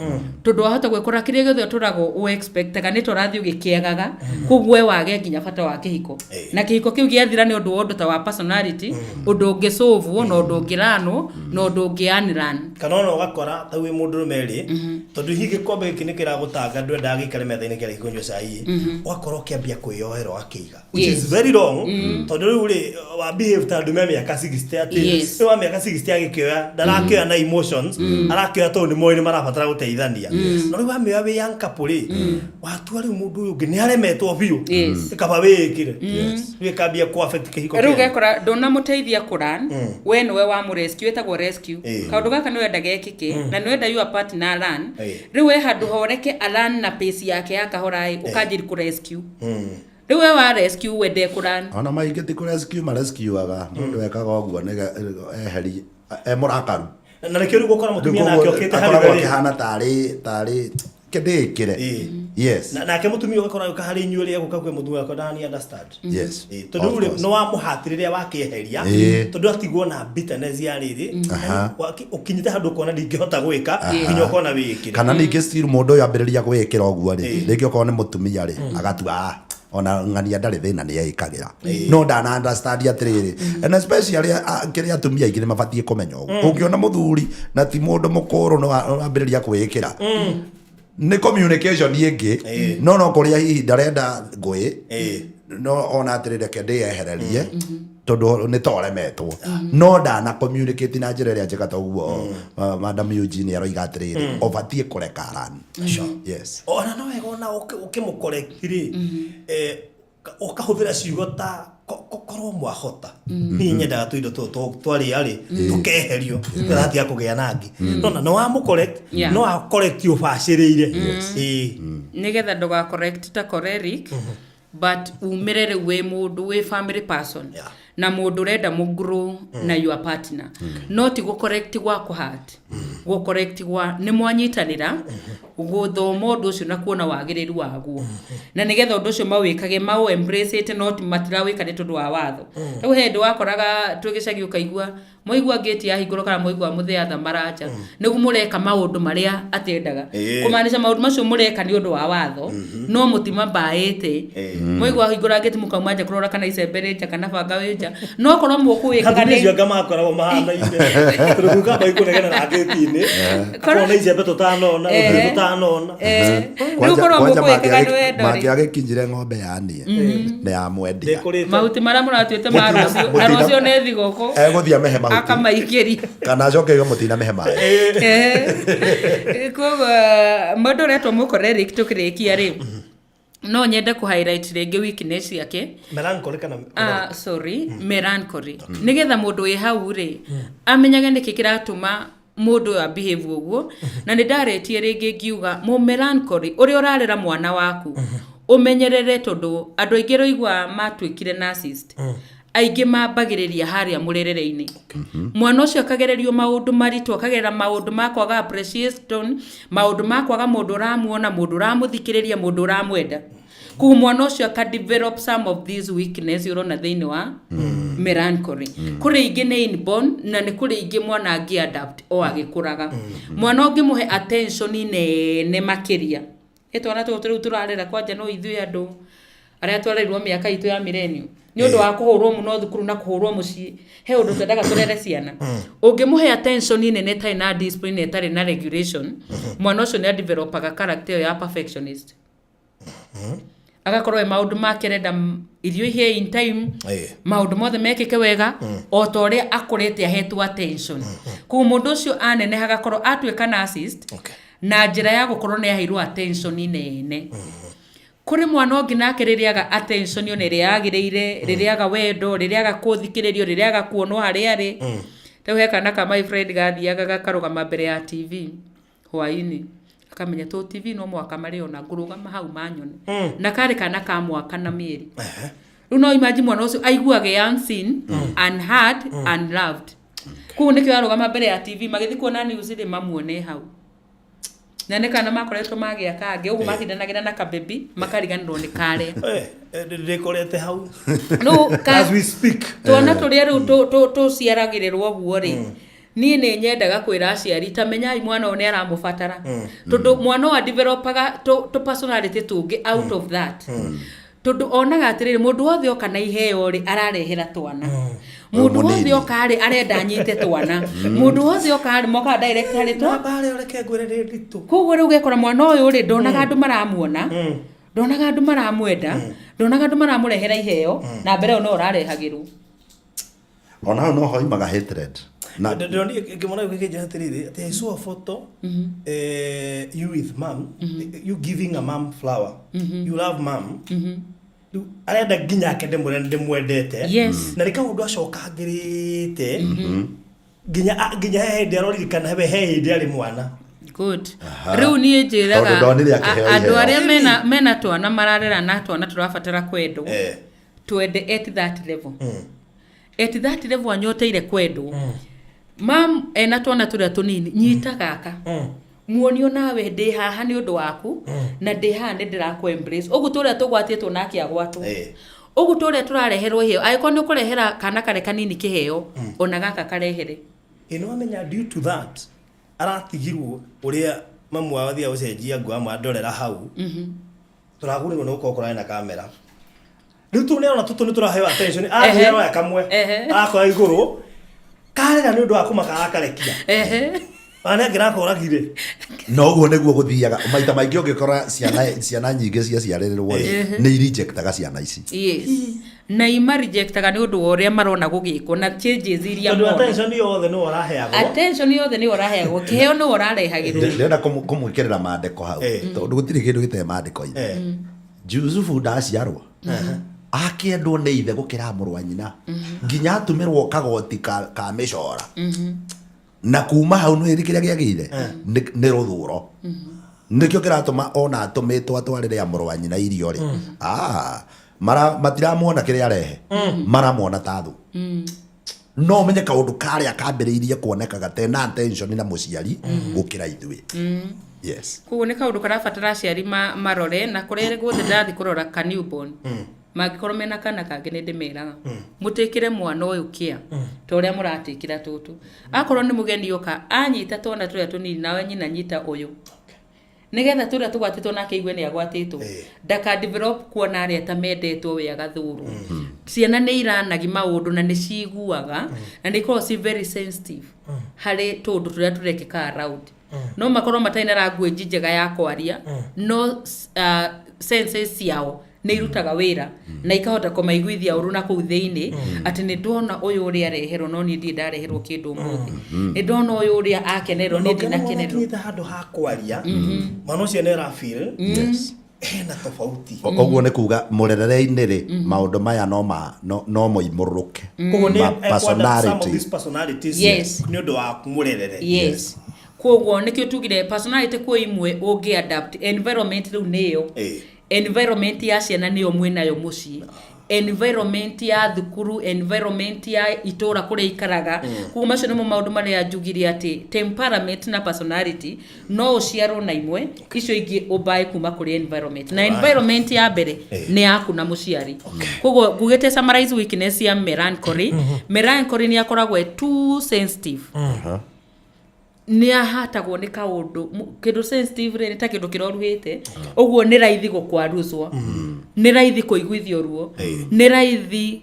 tondũ wahota gwĩkora kĩrĩa gĩothe ũtũraga ũexpectaga nĩ tũrathiĩ ũgĩkĩagaga. Koguo we wage nginya bata wa kĩhiko, na kĩhiko kĩu gĩathira nĩ ũndũ wa ũndũ ta wa personality, ũndũ ũngĩcũvwo na ũndũ ũngĩranwo na ũndũ ũngĩ unlearn. Kana ona ũgakora ta wĩ mũndũrũme rĩ, tondũ hihi gĩkombe gĩkĩ nĩ kĩragũtanga, ndwendaga gĩikare metha-inĩ kĩarĩkia kũnyua cai, ũgakorwo ũkĩambia kwĩyoera ũgakĩiga, which is very wrong, tondũ rĩu rĩ wa behave ta andũ me mĩaka 60, atĩ rĩu wa mĩaka 60 agĩkĩoya ndarakĩoya na emotions, arakĩoya tondũ nĩ moĩ nĩ marabatara gũteithania. No rĩu wamĩoya wĩ young couple rĩ, watua rĩu mũndũ ũyũ ũngĩ nĩ aremetwo biũ, kaba wĩĩkĩre rĩu ĩkambia kũ affect kĩhiko Rĩu kĩanyu. Ũgekora ndũnamũteithia kũran, we nĩwe wamũ rescue, ĩtagwo rescue. Kaũndũ gaka nĩ wenda gekĩke na nĩ wenda your partner learn. Rĩu we handũ horeke alan na pace yake ya kahora ĩ, ũkanjĩri kũ rescue. Rĩu we wa rescue, we ndekũran. Ona maingĩ ti kũrescue marescuaga, mũndũ ekaga ũguo nĩ eheri e mũrakaru. Na nĩkĩo rĩu gũkora mũtumia nake okĩte harĩ Akoragwo we rĩ. akĩhana tarĩ tarĩ kĩndĩkĩre. Yes. Nake mũtumia ũgakora gũka harĩ inyuĩ rĩ, egũka kwĩ mũthuri wakwa ndani understand. Tondũ Of rĩu rĩ, course. nĩ wamũhati rĩrĩa wakĩeheria, tondũ atigwo na bitterness ya rĩrĩ ũkinyĩte handũ ũkona ndingĩhota gwĩka, nginya ũkona wĩĩkĩre. Kana ningĩ still mũndũ ũyũ ambĩrĩria gwĩkĩra ũguo rĩ, rĩngĩ okorwo nĩ mũtumia rĩ, agatua, "Ah, ona ng'ania ndarĩ thĩna nĩ eĩkagĩra," no ndana understand atĩrĩrĩ, and especially kĩrĩa atumia aingĩ nĩ mabatiĩ kũmenya ũguo, ũngĩona mũthuri na ti mũndũ mũkũrũ no ambĩrĩria kwĩĩkĩra, nĩ communication ĩngĩ, no kũrĩa hihi ndarenda ngũĩ, no ona atĩrĩ, reke ndĩyehererie tondũ nĩ toremetwo, no ndana communicate na njĩra ĩrĩa njega. Toguo Madam Eugene aroiga atĩrĩrĩ, ũbatiĩ kũreka rani. Yes. Ona no wega ona ũkĩmũcorrect rĩ, ũkahũthĩra ciugo ta korwo mwahota, niĩ nyendaga tũindo tũtũ twarĩa rĩ tũkeherio tũratiga kũgĩa nangĩ, nona no wamũcorrect, no acorrect ũbacĩrĩire. Ĩĩ. Nĩgetha ndũga correct ta choleric, but umĩre rĩu wĩ mũndũ wĩ family person na mũndũ ũrenda mũgrow na your partner, no ti gũ correct gwa kũhat, gũ correct gwa nĩ mwanyitanĩra gũthoma ũndũ ũcio na kuona wagĩrĩru waguo, na nĩgetha ũndũ ũcio mawĩkage maũ embrace it, not matirawĩka nĩ tondũ wa watho. Rĩu he hĩndĩ wakoraga twĩ gĩcagi, ũkaigua mwaigua ngĩti yahingũrwo kana mwaigua mũthĩatha maranja, nĩguo mũreka maũndũ marĩa atendaga. Kũmaanisha maũndũ macio mũreka nĩ ũndũ wa watho, no mũtimambaĩte. Mwaigua hingũra ngĩti, mũkauma nja kũrora kana icembe rĩ nja kana banga wĩ nja, no korwo mũkũwĩkaga Atumia acio nĩ anga makoragwo mahanaine, tondũ kuka maikũnegena na ngĩti-inĩ, akorwo na icembe tũtanona, gũtirĩ tũtanona. Rĩu korwo mũkũwĩkaga nĩ wendo rĩ, Mangĩagĩkinyire ng'ombe yanie nĩ yamwendia. Ndĩkũrĩte. Mahuti marĩa mũratuĩte ma rũciũ, na rũciũ nĩ thigũkũ, Egũthiĩ amehe mahuti akamaikĩria kana acoke igo mũtina mehe maĩ. Koguo mũndũ ũretwo mũcholeric, tũkĩrĩkia rĩ, no nyende kũ highlight rĩngĩ weakness yake. Melancholy kana? Ah, sorry, melancholy, nĩgetha mũndũ wĩ hau rĩ amenyage nĩkĩ kĩratũma mũndũ ũyũ abehave ũguo. Na nĩ ndarĩtie rĩngĩ ngiuga mũ melancholy ũrĩa ũrarera mwana waku ũmenyerere, tondũ andũ aingĩ rũigua matuĩkire narcissist, aingĩ mambagĩrĩria harĩa mũrerere-inĩ. Mwana ũcio akagererio maũndũ maritũ, akagerera maũndũ ma kwaga appreciation, maũndũ ma kwaga mũndũ ũramuona, mũndũ ũramũthikĩrĩria, mũndũ ũramwenda. Koguo mwana ũcio aka develop some of these weakness ũrona thĩinĩ wa melancholy. Kũrĩ ingĩ nĩ inborn, na nĩ kũrĩ ingĩ mwana angĩ adapt o agĩkũraga. Mwana ũngĩmũhe attention nene makĩria, ĩ twana tũtũ rĩu tũrarera kwanja, no ithuĩ andũ arĩa twarerirwo mĩaka itũ ya millennium nĩ ũndũ wa kũhũrwo mũno thukuru na kũhũrwo mũciĩ, he ũndũ twendaga tũrere ciana. Ũngĩmũhe attention nene ĩtarĩ na discipline, ĩtarĩ na regulation, mwana ũcio nĩ adevelopaga character ĩyo ya perfectionist, agakorwo e maũndũ make arenda irio ihĩe in time, maũndũ mothe mekĩke wega o ta ũrĩa akũrĩte ahetwo attention. Koguo mũndũ ũcio aneneha agakorwo atuĩka narcissist na njĩra ya gũkorwo nĩ aheirwo attention nene. Kũrĩ mwana ũngĩ nake rĩrĩa attention ona ĩrĩa yagĩrĩire, rĩrĩa aga wendo, rĩrĩa aga kũthikĩrĩrio, rĩrĩa aga kuonwo harĩa arĩ. Rĩu he kana ka my friend gathiaga gakarũgama mbere ya TV hwaĩ-inĩ, akamenya to TV no mũhaka marĩona, ngũrũgama hau manyone, na karĩ kana ka mwaka na mĩeri. Rĩu no imagine mwana ũcio aiguage unseen, unheard, unloved. Koguo nĩkĩo arũgama mbere ya TV magĩthiĩ kuona news rĩ, mamuone hau. Na nĩ kana makoretwo magĩa kangĩ ũguo matindanagĩra na kabebi makariganĩrwo nĩ karĩa. Ndĩkorete hau. Rĩu As we speak. Twana tũrĩa rĩu tũciaragĩrĩrwo ũguo rĩ, niĩ nĩ nyendaga kwĩra aciari ta menyai mwana ũyũ nĩ aramũbatara, tondũ mwana ũyũ adevelopaga tũ personality tũngĩ out of that, tondũ onaga atĩrĩrĩ, mũndũ wothe oka na iheo rĩ, ararehera twana, mũndũ wothe Mũnini. oka rĩ, arenda anyite twana, mũndũ wothe oka rĩ, mokaga direct harĩ twa Namba harĩa ũreke ngwĩre nĩ nditũ. Koguo rĩu ũgekora mwana ũyũ rĩ, ndonaga andũ maramuona, ndonaga andũ maramwenda, ndonaga andũ maramũrehera iheo, na mbere ĩyo no ũrarehagĩrwo. Ona hau no hoimaga hatred na Ndĩronire ngĩmona gĩkĩnjĩra atĩrĩrĩ, atĩ I saw a photo, you with mom, you giving a mom flower, you love mom. Rĩu arenda nginya ake ndĩmwĩre ndĩmwendete. Na nĩ kaũndũ acokangĩrĩte nginya he hĩndĩ aroririkana he hĩndĩ arĩ mwana. Good. Rĩu niĩ njĩraga Tondũ ndonire akĩheo andũ iheo. arĩa mena twana mararera na twana tũrabatara kwendwo, twende at that level, at that level anyoteire kwendwo. Mam ena twana tũrĩa tũnini, nyita gaka, muonio nawe ndĩ haha nĩ ũndũ waku, na ndĩ haha nĩ ndĩrakũ embrace. Ũguo tũrĩa tũgwatĩtwo nake agwatwo, ũguo tũrĩa tũrareherwo iheo, angĩkorwo nĩ ũkũrehera kana karĩa kanini kĩheo, ona gaka karehere. Ĩ nĩ wamenya due to that aratigirwo ũrĩa mamu wao athiaga gũcenjia nguo amwandorera hau, tũragũrĩrwo nĩ gũkorwo kũrarĩ na kamera. Rĩu tũ nĩarona tũtũ nĩ tũraheo attention, athiĩ aroya kamwe, akora igũrũ karera nĩ ũndũ wa kũmaka akarekia, ona nĩ angĩrakoragire. Na ũguo nĩguo gũthiaga maita maingĩ. Ũngĩkora ciana nyingĩ ciaciarĩrĩrwo rĩ, nĩ irejectaga ciana ici. Yes, na ima rejectaga nĩ ũndũ wa ũrĩa marona gũgĩkwo na changes iria Tondũ mona. Attention yothe nĩwe ũraheagwo. Attention yothe nĩwe ũraheagwo, kĩheo nĩwe ũrarehagĩrwo. Ndĩrenda kũmwĩkĩrĩra mandĩko hau, tondũ gũtirĩ kĩndũ gĩtarĩ mandĩko-inĩ. Jusufu ndaciarwo akĩendwo nĩ ithe gũkĩra mũrũ wa nyina, nginya atũmĩrwo kagoti ka mĩcora, na kuma hau nĩ kĩrĩa gĩagĩire nĩ rũthũro, nĩkĩo kĩratũma ona atũmĩtwo atwarĩre ya mũrũ wa nyina irio rĩ, ah, matiramuona kĩrĩa arehe, maramuona ta thũ. No ũmenye kaũndũ karĩa kambĩrĩirie kuoneka gatena attention na mũciari gũkĩra ithuĩ, yes. Koguo nĩ kaũndũ karabatara aciari marore, na kũrĩa guothe ndathiĩ kũrora ka newborn, mangĩkorwo mena kana kangĩ, nĩ ndĩmeraga mũtĩkĩre mwana ũyũ kĩa ta ũrĩa mũratĩkĩra tũtũ. Akorwo nĩ mũgeni oka, anyita twana tũrĩa tũnini, nawe nyina nyita ũyũ, nĩgetha tũrĩa tũgwatĩtwo nake igue nĩ agwatĩtwo, ndaka develop kuona arĩa ta mendetwo we agathũrwo. Ciana nĩ iranagi maũndũ na nĩ ciguaga, na nĩ ikoragwo ci very sensitive harĩ tũũndũ tũrĩa tũrekĩka around. No makorwo matarĩ na language njega ya kwaria, no senses ciao nĩ irutaga wĩra na ikahota kũmaiguithia ũru na kũu thĩinĩ, atĩ nĩ ndona ũyũ ũrĩa areherwo, no niĩ ndirĩ ndareherwo kĩndũ ũmũthĩ, nĩ ndona ũyũ ũrĩa akenerwo, niĩ ndinakenerwo. Kinyĩte handũ ha kwaria, mwana ũcio nĩ arafeel hena tofauti. Ũguo nĩ kuga mũrerere-inĩ rĩ, maũndũ maya no moimũrũrũke. Koguo nĩ Ma ekuadapt some of personality. these personalities nĩ ũndũ wa mũrerere. Yes, koguo nĩkĩo tugire personality kwĩ imwe ũngĩ adapt, environment rĩu nĩyo environment ya ciana nĩyo mwĩnayo mũciĩ, environment ya thukuru, environment ya itũra kũrĩa ikaraga. Koguo macio nĩmo maũndũ marĩa njugire atĩ temperament na personality no ũciarwo na imwe, icio ingĩ ũmbae kuma kũrĩ environment, na environment ya mbere nĩ yaku na mũciari. Koguo ngugĩte summarize weakness ya melancholy. Melancholy nĩ akoragwo e too sensitive, nĩ ahatagwo nĩ kaũndũ. Kĩndũ sensitive rĩ, nĩ ta kĩndũ kĩroruhĩte ũguo, nĩ raithi gũkwaruzwo, nĩ raithi kũiguithio ruo, nĩ raithi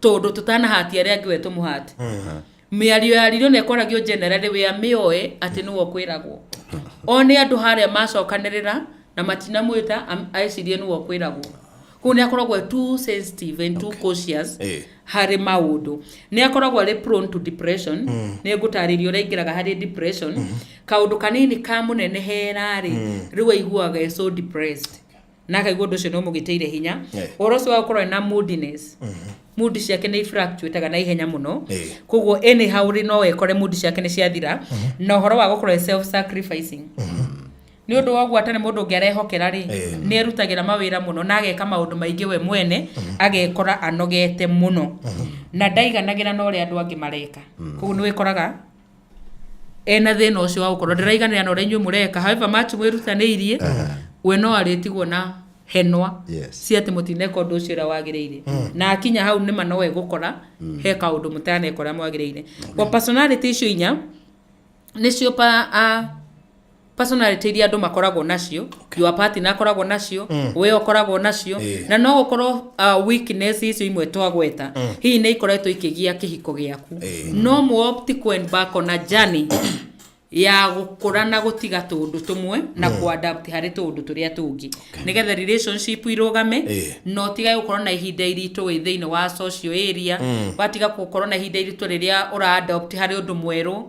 tondũ tũtanahatia arĩa angĩ we tũmũhati. Mĩario yaririo na ĩkoragio generally, we amĩoe atĩ nĩwe ũkwĩragwo. O nĩ andũ harĩa macokanĩrĩra na matinamwĩta, ecirie nĩwe ũkwĩragwo. Koguo nĩ akoragwo e too sensitive and too cautious harĩ maũndũ. Nĩ akoragwo arĩ prone to depression. Nĩ ngũtarĩria ũrĩa aingĩraga harĩ depression. Kaũndũ kanini kamũnenehera rĩ, rĩu aiguaga e so depressed na akaigua ũndũ ũcio nĩ ũmũgĩtĩire hinya. Ũhoro ũcio wa gũkorwo na moodiness, mood ciake nĩ ifluctuataga na ihenya mũno. Koguo anyhow rĩ, no ekore mood ciake nĩ ciathira. Na ũhoro wa gũkorwo e self sacrificing. Nĩ ũndũ wa ũguo atarĩ mũndũ ũngĩ arehokera rĩ, Eh. nĩ erutagĩra mawĩra mũno na ageka maũndũ maingĩ we mwene, agekora anogete mũno na ndaiganagĩra na ũrĩa andũ angĩ mareka. Koguo nĩ wĩkoraga ena thĩna ũcio wa gũkorwo ndĩraiganĩra na ũrĩa inyuĩ mũreka, however much mwĩrutanĩirie, we no arĩtigwo na henwa Yes. cia atĩ mũtineka ũndũ ũcio ũrĩa wagĩrĩire. Na akinya hau nĩma no egũkora he kaũndũ mũtaneka ũrĩa mwagĩrĩire. Kwa personality icio inya nĩcio personality iria andũ makoragwo nacio. Your partner akoragwo nacio, we ũkoragwo nacio. Na no gũkorwo weakness icio imwe twagweta hihi nĩ ikoretwo ikĩgia kĩhiko gĩaku, no mũ opt ku embark on a journey ya gũkũra na gũtiga tũũndũ tũmwe na kũ-adapt harĩ tũũndũ tũrĩa tũngĩ, nĩgetha relationship irũgame. Na ũtige gũkorwo na ihinda iritũ wĩ thĩinĩ wa social area, watiga gũkorwo na ihinda iritũ rĩrĩa ũra adopt harĩ ũndũ mwerũ,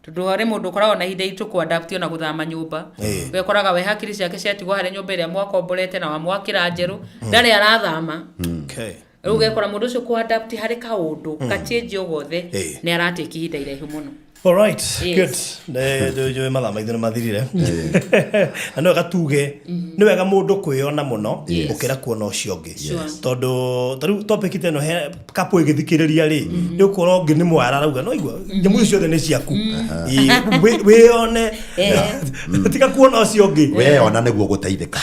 tondũ harĩ mũndũ ũkoragwo na ihinda iritũ kũ adapt ona gũthama nyũmba. Wekoraga we hakiri ciake ciatigwo harĩ nyũmba ĩrĩa mwakomborete na wamwakĩra njerũ, ndarĩ arathama. Rĩu ũgekora mũndũ ũcio kũ adapt harĩ kaũndũ ka change o gothe nĩ aratĩki ihinda iraihu mũno. All right. Yes. Good. Nĩ njũĩ mathaa maitũ nĩ mathirire. Na nĩ wega tuge, nĩ wega mũndũ kwĩyona mũno gũkĩra kuona ũcio ũngĩ. Tondũ ta rĩu topic ta ĩno he couple ĩgĩthikĩrĩria rĩ, nĩ ũkora ũngĩ nĩ mwara arauga, no igua nyamũ icio ciothe nĩ ciaku. Ĩ, wĩyone. Tiga kuona ũcio ũngĩ. Weyona nĩguo gũteithĩka,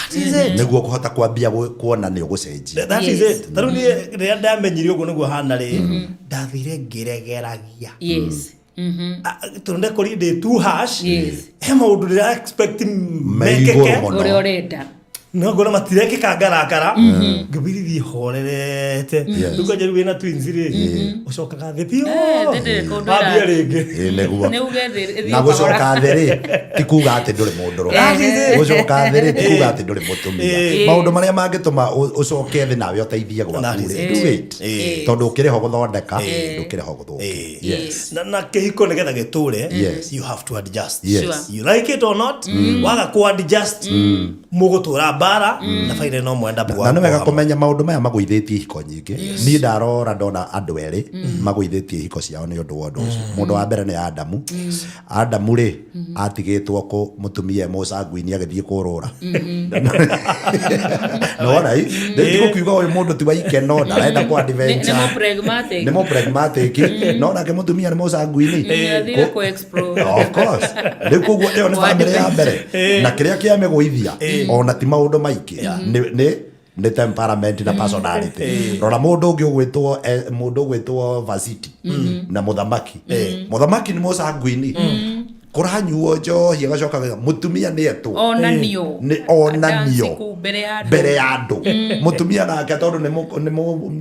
nĩguo kũhota kwambia kuona nĩ ũgũcenjia. That is it. Ta rĩu niĩ rĩrĩa ndamenyire ũguo nĩguo hana rĩ, ndathire ngĩregeragia. Tondũ ndekori ndĩ too harsh. He maũndũ ndĩra expect Me mekĩke igũrũ mũno. Ũrĩa ũrenda. No ngona matirekĩka, ngarakara, ngĩbirithie horerete. Rĩu kwanja rĩu wĩna twins rĩ, ũcokaga thĩ biũ. Eh, thĩ ndĩrĩ kũndũ wambie rĩngĩ. Ĩ, nĩguo. Nĩ uge thĩ ĩthiĩ Na gũcoka kahora. thĩ rĩ ti kuga atĩ ndũrĩ mũndũrũme. That is it. Gũcoka thĩ rĩ ti kuga atĩ ndũrĩ mũtumia. Maũndũ marĩa mangĩtũma ũcoke thĩ nawe ũteithie That gwaku is rĩ, it. do it. Tondũ ũkĩrĩ ho gũthondeka, ndũkĩrĩ ho gũthũkia. Yes. Na kĩhiko nĩgetha gĩtũre, you have to adjust. You like it or not, waga ku adjust mũgũtũra mbara na baire no mwenda. Na nĩ wega kũmenya maũndũ maya magũithĩtie ihiko nyingĩ. Niĩ ndarora ndona andũ erĩ magũithĩtie ihiko ciao nĩ ũndũ wa ũndũ ũcio. Mũndũ wa mbere nĩ Adamu. Adamu rĩ, atigĩtwo kũ mũtumia mũcanguini agĩthiĩ kũrũra nona ndigũkiuga ũyũ mũndũ ti wa ikeno, ndarenda kũ Nĩ adventure. nĩ mo pragmatic. Nĩ mo pragmatic, no nake mũtumia nĩ mũcanguini. Athire kũ explore. Of course. Rĩu koguo ĩyo nĩ bamĩrĩ ya mbere, na kĩrĩa kĩamĩgũithia ona ti maũndũ maingĩ, nĩ temperament na personality. Rora mũndũ ũngĩ ũgwĩtwo mũndũ ũgwĩtwo Vasiti na mũthamaki. Mũthamaki nĩ mũcanguini, kũranyuo njohi agacoka mũtumia nĩ etwo. Onanio. Nĩ onanio. Dance kũu mbere ya andũ. Mbere ya andũ. Mũtumia nake tondũ nĩ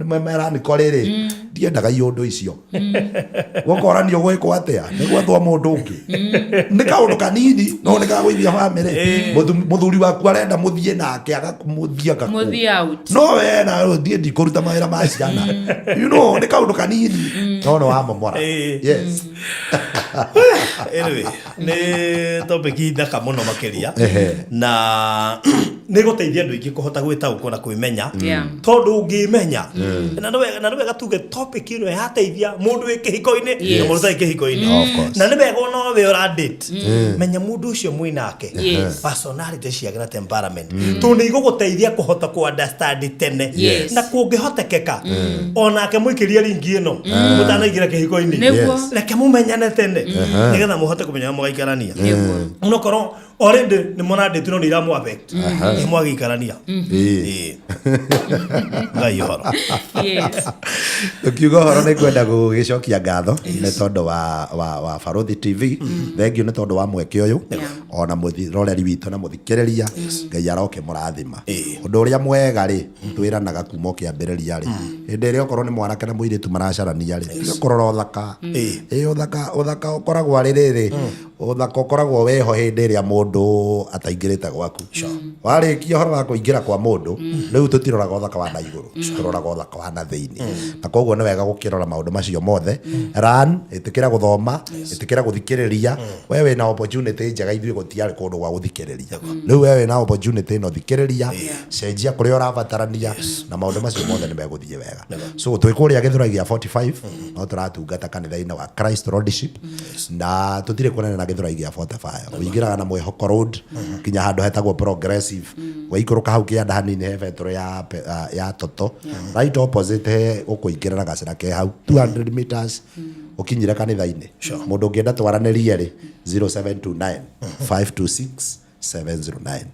mũmeraniko rĩrĩ, ndiendaga iũndũ icio, gũkoranio gwĩkwo atĩa nĩ gwethwo mũndũ ũngĩ. Nĩ kaũndũ kanini no nĩ kagũithia bamĩrĩ. Mũthuri waku arenda mũthiĩ nake mũthiĩ agakũ Mũthiĩ out. No we na thiĩ ndikũruta mawĩra ma ciana, nĩ kaũndũ kanini no nĩ wamomora. Yes. Anyway, nĩ topic thaka mũno makĩria. Na nĩ gũteithia andũ aingĩ kũhota gwĩtaũkwo na kwĩmenya, tondũ ũngĩmenya na nĩ wega tuge topic ĩno yateithia mũndũ wĩ kĩhiko-inĩ na mũndũ ũtarĩ kĩhiko-inĩ. Of course. Na nĩ wega ona we ũra date, menya mũndũ ũcio mwĩ nake, personality ciake na temperament, tondũ nĩ igũgũteithia kũhota kũ understand tene. Na kũngĩhotekeka onake mũikĩrie ringi ĩno mũtanaingĩra kĩhiko-inĩ. Reke mũmenyane tene nĩgetha mũhote kũmenya ũrĩa mũgaikarania. Onokorwo already nĩ mũrandĩti no nĩ iramũ affect nĩ mwagĩikarania. Ĩĩ. Ngai ũhoro. Tukiuga ũhoro nĩ ngwenda gũgĩcokia ngatho nĩ tondũ wa Baruthi TV. Thengiũ nĩ tondũ wa mweke ũyũ, ona mũroreri witũ na mũthikĩrĩria. Ngai aroke mũrathima. Ũndũ ũrĩa mwega rĩ, twĩranaga kuma ũkĩambĩrĩria rĩ, hĩndĩ ĩrĩa okorwo nĩ mwanake na mũirĩtu maracarania rĩ, tiga kũrora ũthaka. Ĩ, ũthaka ũkoragwo arĩ rĩrĩ, ũthaka ũkoragwo wĩho hĩndĩ ĩrĩa mũndũ ataingĩrĩte gwaku. Warĩkia ũhoro wa kũingĩra kwa mũndũ, rĩu tũtiroraga ũthaka wa na igũrũ, tũroraga ũthaka wa na thĩinĩ. Na koguo nĩ wega gũkĩrora maũndũ macio mothe. Run, ĩtĩkĩra gũthoma, ĩtĩkĩra gũthikĩrĩria. We wĩna opportunity njega, ithuĩ gũtiarĩ kũndũ gwa gũthikĩrĩria. Rĩu we wĩna opportunity ĩno, thikĩrĩria, cenjia kũrĩa ũrabatarania, na maũndũ macio mothe nĩ megũthiĩ wega. So twĩ kũrĩa Gĩthũrai gĩa 45, no tũratungata kanitha-inĩ wa Christ Lordship, na tũtirĩ kũnene na Gĩthũrai gĩa 45. Ũingĩraga na Mwĩhoko Road nginya handũ hetagwo Progressive. Waikũrũka hau kĩanda hanini he betũrũ ya ya Toto. Right opposite he ũkũingĩra na gacĩra ke hau 200 meters ũkinyire kanitha-inĩ. Mũndũ ũngĩenda twaranĩrie rĩ, 0729 526 709.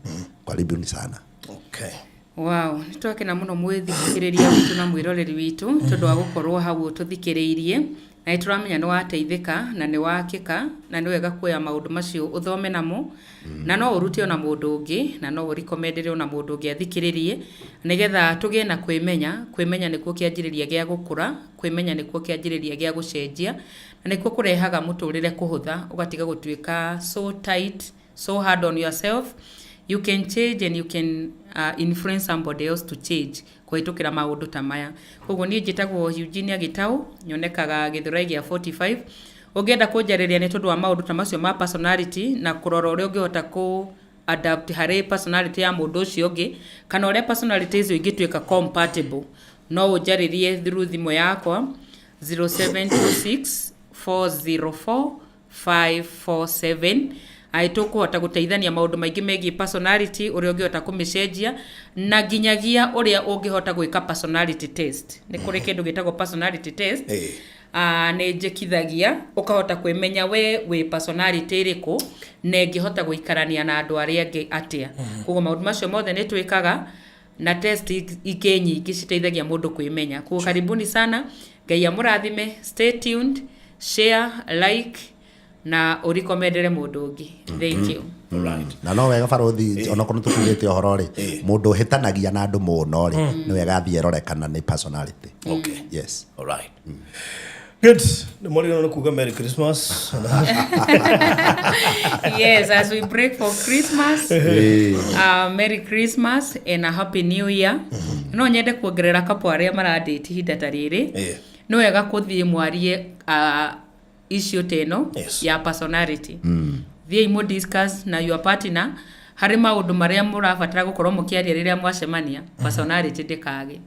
Karibuni sana. Okay. Wow, nĩ twakena mũno mwĩthikĩrĩria witũ na mwĩroreri witũ tondũ wa gũkorwo hau ũtũthikĩrĩirie, na nĩ tũramenya nĩ wateithĩka na nĩ wakĩka, na nĩ wega kuoya maũndũ macio ũthome namo, na no ũrute ona mũndũ ũngĩ, na no ũrikomendere ona mũndũ ũngĩ athikĩrĩrie, nĩgetha tũgĩe na kwĩmenya. Kwĩmenya nĩkuo kĩanjĩrĩria gĩa gũkũra, kwĩmenya nĩkuo kĩanjĩrĩria gĩa gũcenjia, na nĩkuo kũrehaga mũtũrĩre kũhũtha, ũgatiga gũtuĩka so tight, so hard on yourself. You can change and you can influence somebody else to change kũhĩtũkĩra maũndũ ta maya. Koguo niĩ njĩtagwo Eugenia Gĩtaũ, nyonekaga Gĩthũrai gĩa 45. Ũngĩenda kũnjarĩria nĩ tondũ wa maũndũ ta macio ma personality na kũrora ũrĩa ũngĩhota kũ adapt harĩ personality ya mũndũ ũcio ũngĩ, kana ũrĩa personality icio ingĩtuĩka compatible, no ũnjarĩrie through thimũ yakwa 0726 404 547. Aĩ tũkũhota gũteithania maũndũ maingĩ megiĩ personality, ũrĩa ũngĩhota kũmĩcenjia, na nginyagia ũrĩa ũngĩhota gwĩka personality test. Nĩ kũrĩ kĩndũ gĩtagwo personality test. Nĩ njĩkithagia ũkahota kwĩmenya we wĩ personality ĩrĩkũ na ĩngĩhota gũikarania na andũ arĩa angĩ atĩa. Koguo maũndũ macio mothe nĩ twĩkaga, na test ingĩ nyingĩ citeithagia mũndũ kwĩmenya. Koguo karibuni sana, Ngai amũrathime. Stay tuned, share, like na ũrikomendere mũndũ ũngĩ. Thank you. Alright. Na no wega barothi, onokorwo nĩ tũkugĩte ũhoro rĩ, mũndũ ũhĩtanagia na andũ mũno rĩ, nĩ wega athiĩ erore kana nĩ personality. Okay. Yes. Alright. Good. Nĩ mwarigana nĩ kuga Merry Christmas. Yes, as we break for Christmas, Merry Christmas and a Happy New Year. No nyende kuongerera couple arĩa maradate ihinda ta rĩrĩ. Nĩ wega kũthiĩ mwarie issue ta ĩno ya personality. Thiĩi mũ discuss na your partner harĩ maũndũ marĩa mũrabatara gũkorwo mũkĩaria rĩrĩa mwacemania, personality ndĩkage.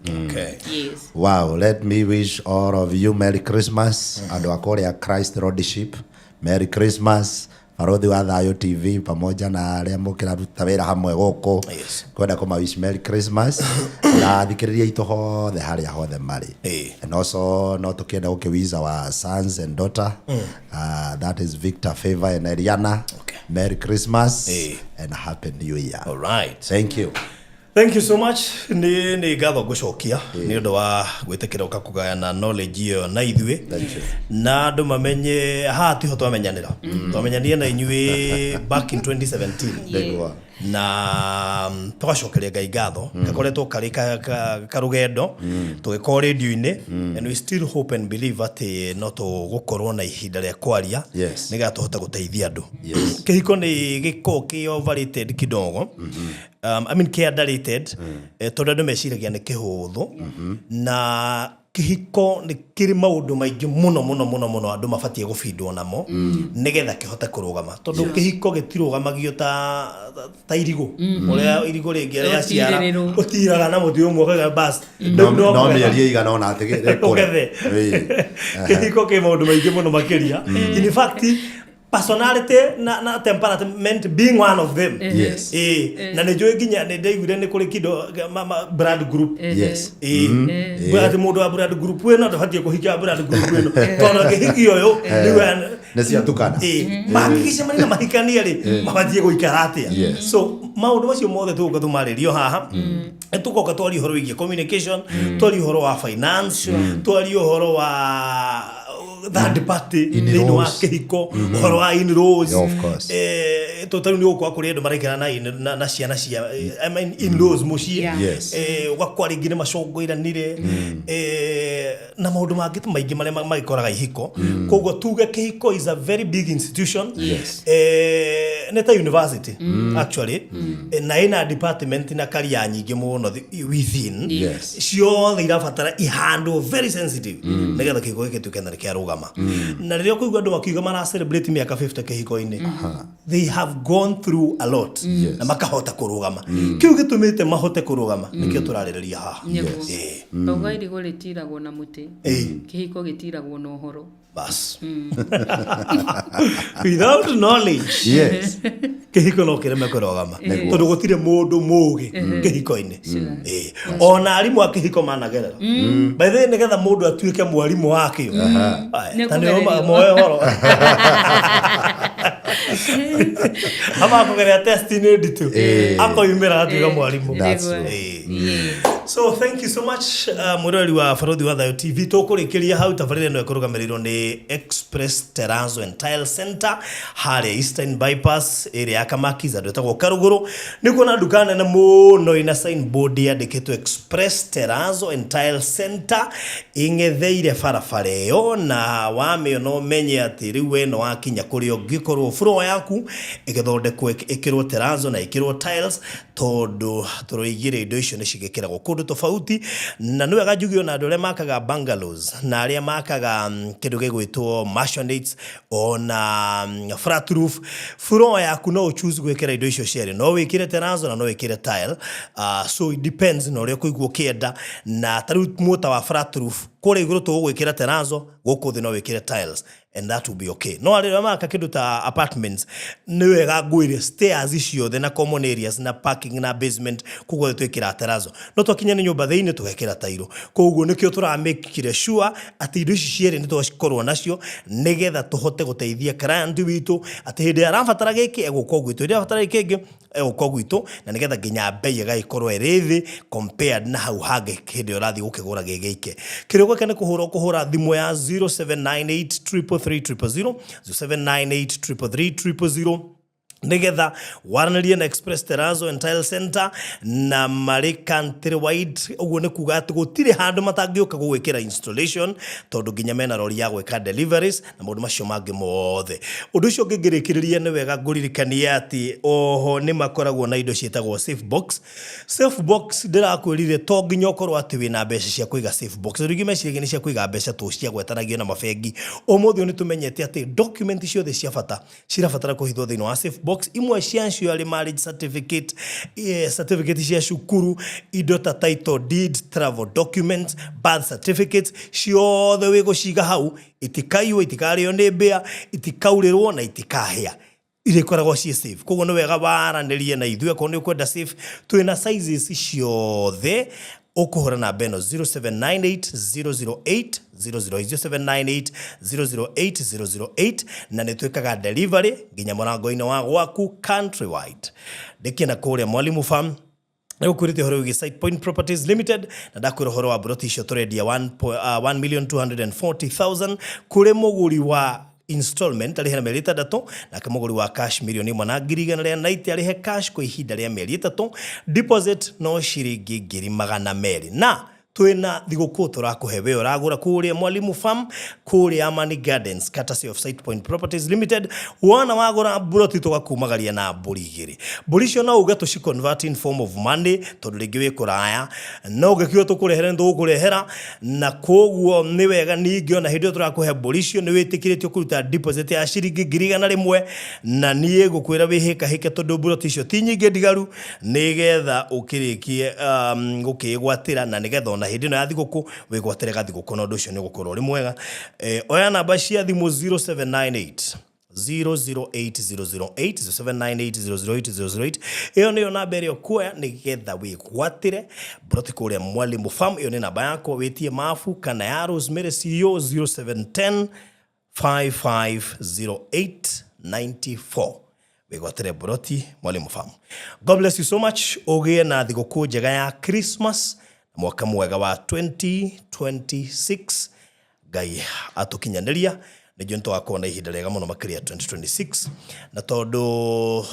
Yes. Wow, let me wish all of you Merry Christmas. Andũ a kũrĩa Christ Lordship, Merry Christmas. Barothi wa Thayũ TV pamoja na arĩa mũkĩraruta wĩra hamwe gũkũ. Kwenda kũma wish Merry Christmas na athikĩrĩria aitũ hothe harĩa hothe marĩ. And also no tũkĩenda gũkĩ wish our sons and daughter, that is Victor, Favor and Eliana. Merry Christmas and a Happy New Year. All right. Thank you. Thank you so much. Nĩ ngatho ngũcokia nĩ ũndũ wa gwĩtĩkĩra ũka kũgayana knowledge ĩyo na ithuĩ. Thank you. Na andũ mamenye haha tiho twamenyanĩra. Twamenyanire na inyuĩ back in 2017. Nĩguo. Na tũgacokeria Ngai ngatho. Gakoretwo karĩ karũgendo tũgĩkorwo radio-inĩ, and we still hope and believe atĩ no tũgũkorwo na ihinda rĩa kwaria nĩgetha tũhote gũteithia andũ. Kĩhiko nĩ gĩkoragwo kĩ overrated kidogo. I mean, kĩ underrated, tondũ andũ meciragia nĩ kĩhũthũ, na kĩhiko nĩ kĩrĩ maũndũ maingĩ mũno mũno mũno mũno andũ mabatiĩ gũbindwo namo nĩgetha kĩhote kũrũgama, tondũ kĩhiko gĩtirũgamagio ta irigũ, ũrĩa irigũ rĩngĩ rĩaciara Ũtirĩrĩrwo. Ũtiraga na mũtĩ ũmwe ũkauga bas. No no mĩeri ĩigana ũna atĩ rĩkũre. Ũgethe. Kĩhiko kĩ maũndũ maingĩ mũno makĩria, in fact personality na temperament being one of them. Na nĩ njũĩ nginya nĩ ndaiguire nĩ kũrĩ kĩndũ blood group. Atĩ mũndũ wa blood group ĩno ndabatiĩ kũhikia blood group ĩno, tondũ angĩhikia ũyũ nĩwe Nĩ ciatukana. Mangĩgĩcemania na mahikania rĩ, mabatiĩ gũikara atĩa? So maũndũ macio mothe tũgũka tũmarĩrio haha. Nĩ tũgoka twarie ũhoro wĩgiĩ communication, twarie ũhoro wa finance, twarie ũhoro wa third party In-laws. thĩinĩ wa kĩhiko, ũhoro wa in-laws. Yeah, of course. Tondũ tarĩu nĩ gũkorwo kũrĩ andũ maraikara na ciana cia, I mean, in-laws mũciĩ. Ũgakora rĩngĩ nĩ macongoiranire, na maũndũ mangĩ maingĩ marĩa magĩkoraga ihiko. Koguo tuge kĩhiko is a very big institution. Nĩ ta university actually. Na ĩna department na career nyingĩ mũno within. Ciothe irabatara ihandwo very sensitive nĩgetha kĩhiko gĩkĩ gĩtuĩke na nĩkĩarũgama. Na rĩrĩa ũkũigua andũ makiuga mara celebrate mĩaka 50 kĩhiko-inĩ, they have gone through a lot na makahota kũrũgama. Kĩu gĩtũmĩte mahote kũrũgama nĩkĩo tũrarĩrĩria haha. Nĩguo. Tauga irigũ rĩtiragwo na mũtĩ, kĩhiko gĩtiragwo na ũhoro. Bas, without knowledge, kĩhiko no kĩreme kũrũgama, tondũ gũtirĩ mũndũ mũgĩ kĩhiko-inĩ. Ĩĩ. Ona arimũ a kĩhiko managerera, by the way, nĩgetha mũndũ atuĩke mwarimũ wakĩo. Aya, Nĩ ta nĩo kũgererio. moe ũhoro amakũgeria test nĩ nditũ, akoimĩra atuĩka mwarimũ. That's Nĩguo. true. Ĩĩ. So thank you so much, mwĩroreri wa Barothi wa Thayo TV. Tũkũrĩkĩria hau. Tabarĩra ĩno ĩkũrũgamĩrĩirwo nĩ Express Terrazzo and Tile Center harĩa Eastern Bypass ĩrĩa ya Kamakis, andũ ĩtagwo Karũgũrũ. Nĩ kuona nduka nene mũno ĩna signboard yandĩkĩtwo Express Terrazzo and Tile Center ĩng'etheire barabara ĩyo, na wamĩona ũmenye atĩ rĩu we no wakinya kũrĩa ũngĩkorwo floor yaku ĩgĩthondekwo, ĩkĩrwo terrazzo na ĩkĩrwo tiles, tondũ tũroigire indo icio nĩ cigĩkĩragwo kũndũ tofauti. Na nĩ wega njuge ona andũ arĩa makaga bungalows na arĩa makaga kĩndũ gĩgwĩtwo mansionates, ona flat roof floor yaku, no ũchoose gwĩkĩra indo icio cierĩ, no wĩkĩre terrazzo na no wĩkĩre tile. So it depends na ũrĩa ũkũigua ũkĩenda. Na ta rĩu mwota wa flat roof, kũrĩa igũrũ tũgũgwĩkĩra terrazzo, gũkũ thĩ no wĩkĩre tiles, and that will be okay. No arĩa maka kĩndũ ta apartments, nĩ wega ngwĩre stairs ciothe na common areas na parking na basement, koguo twĩkĩra terrazzo. No twakinya nĩ nyũmba thĩinĩ, tũgekĩra tairo. Koguo nĩkĩo tũramĩkire sure atĩ indo ici cierĩ nĩ twakorwo nacio, nĩgetha tũhote gũteithia client witũ atĩ hĩndĩ ĩrĩa arabatara gĩkĩ, egũka gwitũ, hĩndĩ ĩrĩa arabatara gĩkĩ kĩngĩ, egũka gwitũ, na nĩgetha nginya mbei ĩgagĩkorwo ĩrĩ thĩ compared na hau hangĩ hĩndĩ ĩrĩa ũrathiĩ gũkĩgũra gĩ gĩike. Kĩrĩa ũgwĩka nĩ kũhũra, ũkũhũra thimũ ya 0798 333 000, 0798 333 000, nigetha waranĩrie na Express Terrazzo and Tile Center, na marĩ countrywide. Ũguo nĩ kuga atĩ gũtirĩ handũ matangĩũka gũgwĩkĩra installation, tondũ nginya mena rori ya gwĩka deliveries na maũndũ macio mangĩ mothe. Ũndũ ũcio ũngĩ ngĩrĩkĩrĩria, nĩ wega ngũririkanie atĩ oho nĩ makoragwo na indo ciĩtagwo safe box. Safe box, ndĩrakwĩrire to nginya ũkorwo atĩ wĩna mbeca cia kũiga safe box. Rĩngĩ meciragia nĩ cia kũiga mbeca tũ cia gwetanagio na mabengi. Ũmũthĩ ũyũ nĩ tũmenyete atĩ document ciothe cia bata cirabatara kũhithwo thĩinĩ wa safe box. Imwe ciacio arĩ marriage certificate, certificate cia cukuru, indo ta title deed, travel documents, birth certificates, ciothe wĩgũciga hau, itikaiywo, itikarĩo nĩ mbĩa, itikaurĩrwo na itikahĩa, irĩkoragwo ciĩ safe. Koguo nĩ wega waranĩrie na ithuĩ akorwo nĩ ũkwenda safe. Twĩna sizes ciothe. Ũkũhũra namba ĩno 0798 008 008, 0798 008 008, na nĩ twĩkaga delivery nginya mũrango-inĩ wa gwaku countrywide. Ndĩkienda kũrĩa Mwalimu Farm, nĩgũkwĩrĩte ũhoro wĩgiĩ Site Point Properties Limited, na ndakwĩra ũhoro wa broti icio tũrendia 1,240,000 kũrĩ mũgũri wa installment arĩhe na mĩeri 6, nake mũgũri wa cash 1,190,000 arĩhe cash kwa ihinda rĩa mĩeri 3, deposit no ciringi 200,000. Na twĩna thigũkũ tũrakũhe we ũragũra kũrĩa Mwalimu Farm, kũrĩa Amani Gardens, courtesy of Site Point Properties Limited. Wona wagũra mburoti, tũgakumagaria na mbũri igĩrĩ. Mbũri icio no uge tũci convert in form of money, tondũ rĩngĩ wĩ kũraya, no ũngĩkiuga tũkũrehere, nĩ tũgũkũrehera. Na koguo nĩ wega ningĩ ona hĩndĩ ĩyo tũrakũhe mbũri icio, nĩ wĩtĩkĩrĩtio kũruta deposit ya ciringi 100,000. Na niĩ ngũkwĩra wĩhĩkahĩke, tondũ mburoti icio ti nyingĩ ndigaru, nĩgetha ũkĩrĩkie gũkĩgwatĩra, na nĩgetha ona hĩndĩ ĩno ya thigũkũ wĩgwatĩre gathigũkũ, na ũndũ ũcio nĩ ũgũkorwo ũrĩ mwega. Oya namba cia thimũ 0798 008008, 0798 008 008. Ĩyo nĩyo namba ĩrĩa ũkuoya nĩgetha wĩgwatĩre mburoti kũrĩa Mwalimu Farm. Ĩyo nĩ namba yakwa, wĩtie mabu kana ya Rosemary CEO, 0710 550894, wĩgwatĩre mburoti Mwalimu Farm. God bless you so much. Ũgĩe na thigũkũ njega ya Christmas na mwaka mwega wa 2026. Ngai atũkinyanĩria, nĩnjũĩ nĩ tũgakorwo na ihinda rĩega mũno makĩria 2026. Na tondũ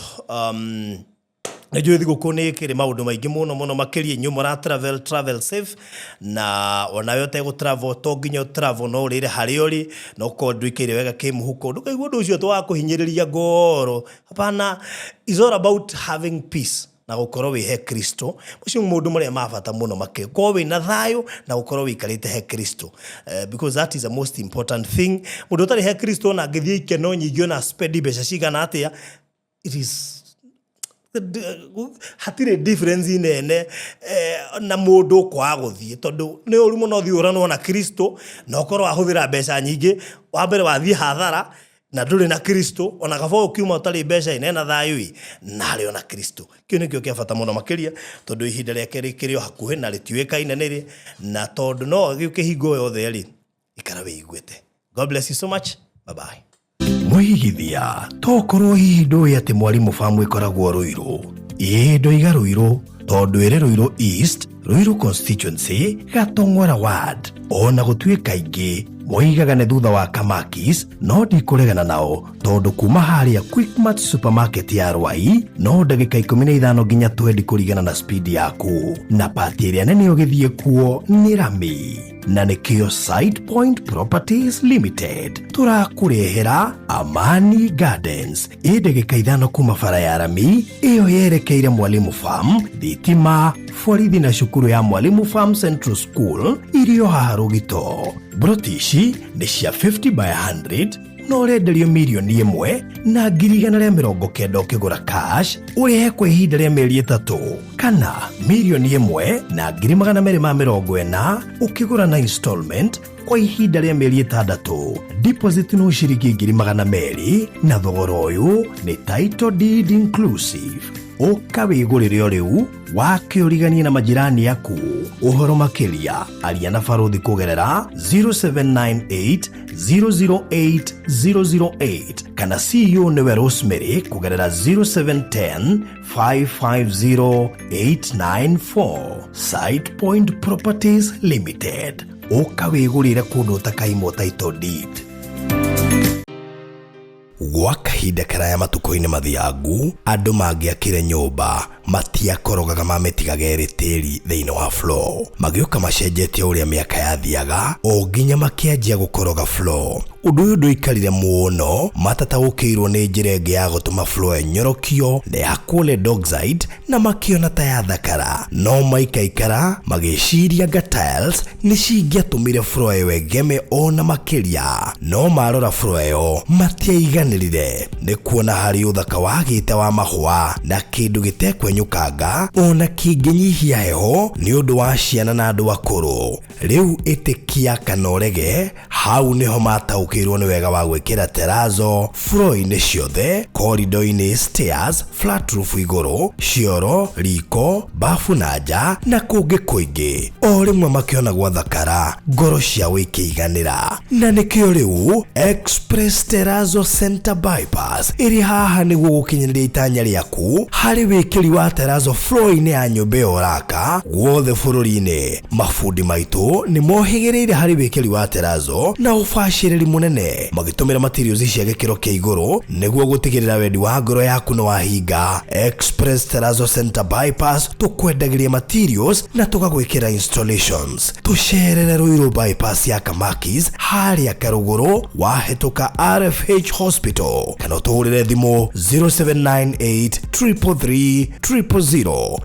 nĩnjũĩ thigũkũ nĩ ĩkĩrĩ maũndũ maingĩ mũno mũno makĩria, inyuĩ mũra travel, travel safe. Na onawe ũtegũ travel, to nginya ũ travel, no ũrĩre harĩa ũrĩ, no ũkorwo ndwĩkĩire wega kĩmũhuko, ndũkaigua ũndũ ũcio atĩ wa kũhinyĩrĩria ngoro. Hapana, is all about having peace na gũkorwo wĩ he Kristo. Macio maũndũ marĩa ma bata mũno makĩria, gũkorwo wĩna thayũ na gũkorwo wĩikarĩte he Kristo, because that is the most important thing. Mũndũ ũtarĩ he Kristo, ona angĩthiĩ ikeno nyingĩ, ona spend mbeca cigana atĩa, it is Hatirĩ difference nene na mũndũ kwaga gũthiĩ, tondũ nĩ ũru mũno ũthiĩ ũranwo na Kristo na ũkorwo wahũthĩra mbeca nyingĩ. Wa mbere wathiĩ hathara na ndũrĩ na Kristo. Ona kaba ũkiuma ũtarĩ mbeca ĩ nena thayũ ĩ na harĩ ona Kristo. Kĩu nĩkĩo kĩa bata mũno makĩria, tondũ ihinda rĩake rĩkĩrĩ o hakuhĩ na rĩtiũĩkaine nĩrĩ, na tondũ no gĩũke hingo yothe rĩ, ikara wĩiguĩte. God bless you so much. Bye bye. Mwĩigithia tokorwo hihi ndũĩ atĩ Mwalimu Farm ĩkoragwo Rũirũ. Ĩĩ, ndoiga Rũirũ tondũ ĩrĩ Rũirũ East, Rũirũ constituency, Gatong'ora ward. Ona gũtuĩka aingĩ moigaga nĩ thutha wa Kamakis, no ndikũregana nao tondũ kuma harĩa Quickmart supermarket ya Rwai no ndagĩka 15 nginya 20 kũringana na speed yaku, na pati ĩrĩa nene ũgĩthiĩ kuo nĩ rami. Na nĩkĩo Site Point Properties Limited tũrakũrehera Amani Gardens, ĩ ndagĩka 5 kuma bara ya rami ĩyo yerekeire Mwalimu Farm. Thitima, borithi na cukuru ya Mwalimu Farm Central School irio haha rũgito. Broti ici nĩ cia 50 by 100 na ũrenderio 1,190,000 ũkĩgũra cash ũrĩhe kwa ihinda rĩa mĩeri 3, kana 1,240,000 ũkĩgũra na installment kwa ihinda rĩa mĩeri 6. Deposit no ciringi 200,000, na thogora ũyũ nĩ title deed inclusive. Ũka wĩgũrĩre o rĩu wake ũriganie na majirani aku. Ũhoro makĩria aria na barothi kũgerera 0798 008 008 kana CEO nĩwe Rosemary kũgerera 0710 550 894. Site Point Properties Limited, ũka wĩgũrĩre kũndũ ũtakaimwo title deed. Gwa kahinda karaya matukũ-inĩ mathiangu, andũ mangĩakire nyũmba matiakorogaga mamĩtigaga ĩrĩ tĩri thĩinĩ wa floor. Magĩũka macenjetie ũrĩa mĩaka yathiaga o nginya makĩanjia gũkoroga floor. Ũndũ ũyũ ndũikarire mũno matataũkĩirwo nĩ njĩra ĩngĩ ya gũtũma floor ĩnyorokio na ĩhakwo lead oxide, na makĩona ta yathakara. No maikaikara magĩciria nga tiles nĩ cingĩatũmire floor ĩyo ĩgeme ona makĩria. No marora floor ĩyo matiaiganĩrire nĩ kuona harĩ ũthaka wagĩte wa mahũa na kĩndũ gĩtekwenyũkanga ona kĩngĩnyihia heho nĩ ũndũ wa ciana na andũ akũrũ. Rĩu ĩtĩkia kana ũrege, hau nĩho mataũkĩirwo nĩ wega wa gwĩkĩra terrazzo floor-inĩ ciothe, corridor-inĩ, stairs, flat roof igũrũ, cioro, riko, bafu na nja na kũngĩ kũingĩ. O rĩmwe makĩona gwathakara, ngoro ciao ikĩiganĩra. Na nĩkĩo rĩu Express Terrazzo Center Bypass ĩrĩ haha nĩguo gũkinyanĩria itanya rĩaku harĩ wĩkĩri wa terrazzo floor-inĩ ya nyũmba ĩyo ũraka guothe bũrũri-inĩ. Mabundi maitũ nĩ mohĩgĩrĩire harĩ wĩkĩri wa terrazzo na ũbacĩrĩri mũnene, magĩtũmĩra materials cia gĩkĩro kĩa igũrũ nĩguo gũtigĩrĩra wendi wa ngoro yaku nĩ wahinga. Express Terrazzo Center Bypass tũkwendagĩria materials na tũgagwĩkĩra installations. Tũcerere Ruiru Bypass ya Kamakis harĩa Karũgũrũ wahĩtũka RFH Hospital, kana ũtũhũrĩre thimũ 0798 333 000.